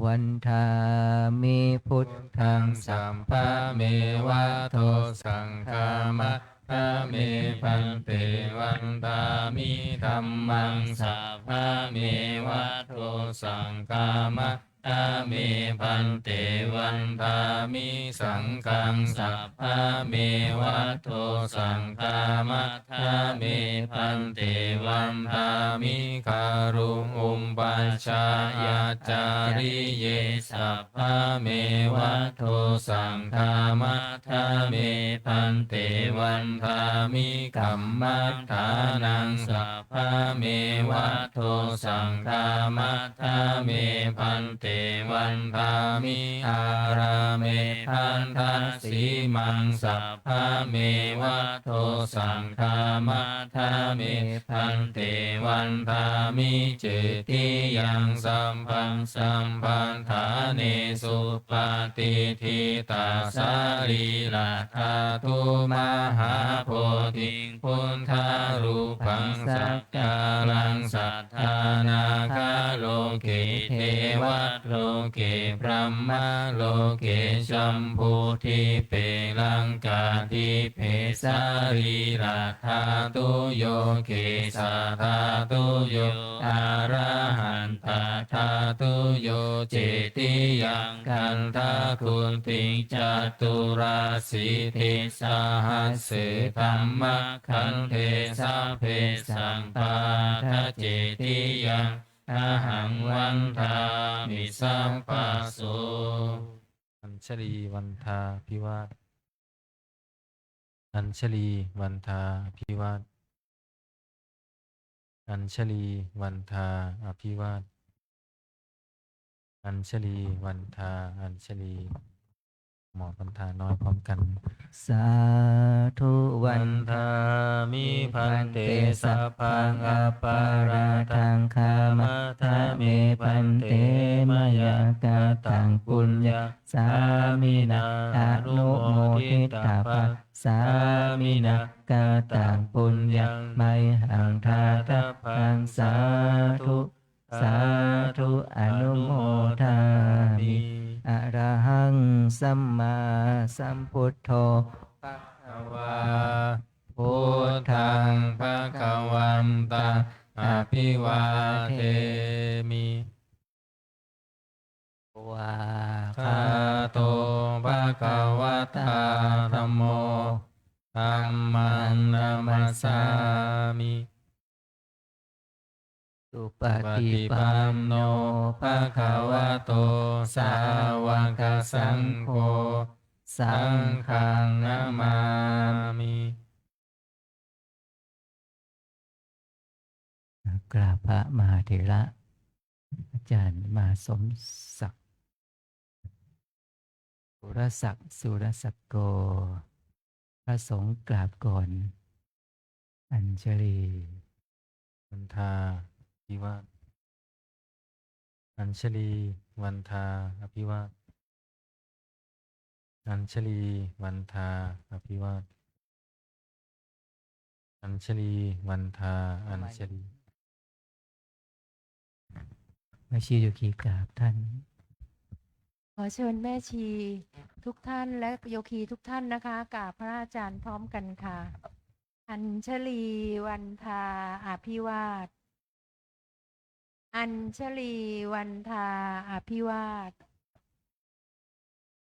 Vandāmi buddhaṃ sabbameva dosaṃ khamatha me bhante. Vandāmi dhammaṃ sabbameva dosaṃ khamatha me bhante. Vandāmi saṅghaṃ sabbameva dosaṃ khamatha me bhante. Vandāmi gurūpajjhāyācariye sabbameva dosaṃ khamatha me bhante. Vandāmi kammaṭṭhānaṃ sabbameva dosaṃ khamatha me bhante. Vandāmi ārāme bandhasīmaṃ sabbameva dosaṃ khamatha me bhante. Vandāmi cetiyaṃ sabbasampatthanesu patiṭṭhitā sarīradhātu mahābodhiṃ buddharūpaṃ sakkāraṃ satthā nāgaloke devaloke brahmaloke jambudīpe laṅkādīpe sarīradhātuyo kesadhātuyo arahan tadhātuyo cetiyaṃ gandhakuṭiṃ caturāsītisahasсе dhammakkhandhe sabbesaṃ pattacetiyaṃ ahaṃ vandāmi sabbaso. Añjalī vandā abhivād. Añjalī vandā abhivād. Añjalī vandā abhivād. Añjalī vandā añjalī. หมอวันทาน้อยพร้อมกัน Sādhu vandāmi bhante sabbaṃ aparādhaṃ khamatha me bhante mayā kataṃ puññaṃ sāminā anumoditabbaṃ sāminā kataṃ puññaṃ mayhaṃ dātabbaṃ sādhu sādhu anumodāmi. Arahaṃ sammāsambuddho bhagavā Buddhaṃ bhagavantaṃ abhivādemi. Svākkhāto bhagavatā dhammo, dhammaṃ namassāmi. Supaṭipanno bhagavato sāvakasaṅgho, saṅghaṃ namāmi. กราบพระมหาเถระ อาจารย์มหาสมศักดิ์ สุรศักดิ์ สุรศักดิ์โก พระสงฆ์กราบก่อน อัญชลี วันทา อภิวาท อัญชลี วันทา อภิวาท อัญชลี วันทา อภิวาท อัญชลี วันทา อัญชลี แม่ชีโยคีกราบท่าน ขอเชิญแม่ชีทุกท่านและโยคีทุกท่านนะคะ กราบพระอาจารย์พร้อมกันค่ะ อัญชลี วันทา อภิวาท อัญชลี วันทา อภิวาท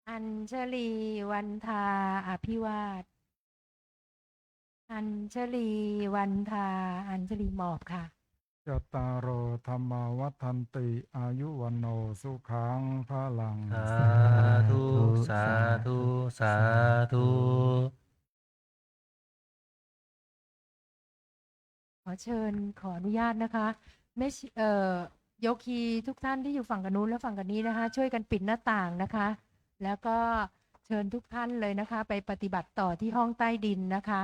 อัญชลี วันทา อภิวาท อัญชลี วันทา อัญชลีหมอบค่ะ Cattāro dhammā vaḍḍhanti, āyu vaṇṇo sukhaṃ balaṃ. สาธุ สาธุ สาธุ ขอเชิญ ขออนุญาตนะคะ แม่ชี เอ่อ โยคีทุกท่านที่อยู่ฝั่งกันนู้นและฝั่งกันนี้นะคะ ช่วยกันปิดหน้าต่างนะคะ แล้วก็เชิญทุกท่านเลยนะคะ ไปปฏิบัติต่อที่ห้องใต้ดินนะคะ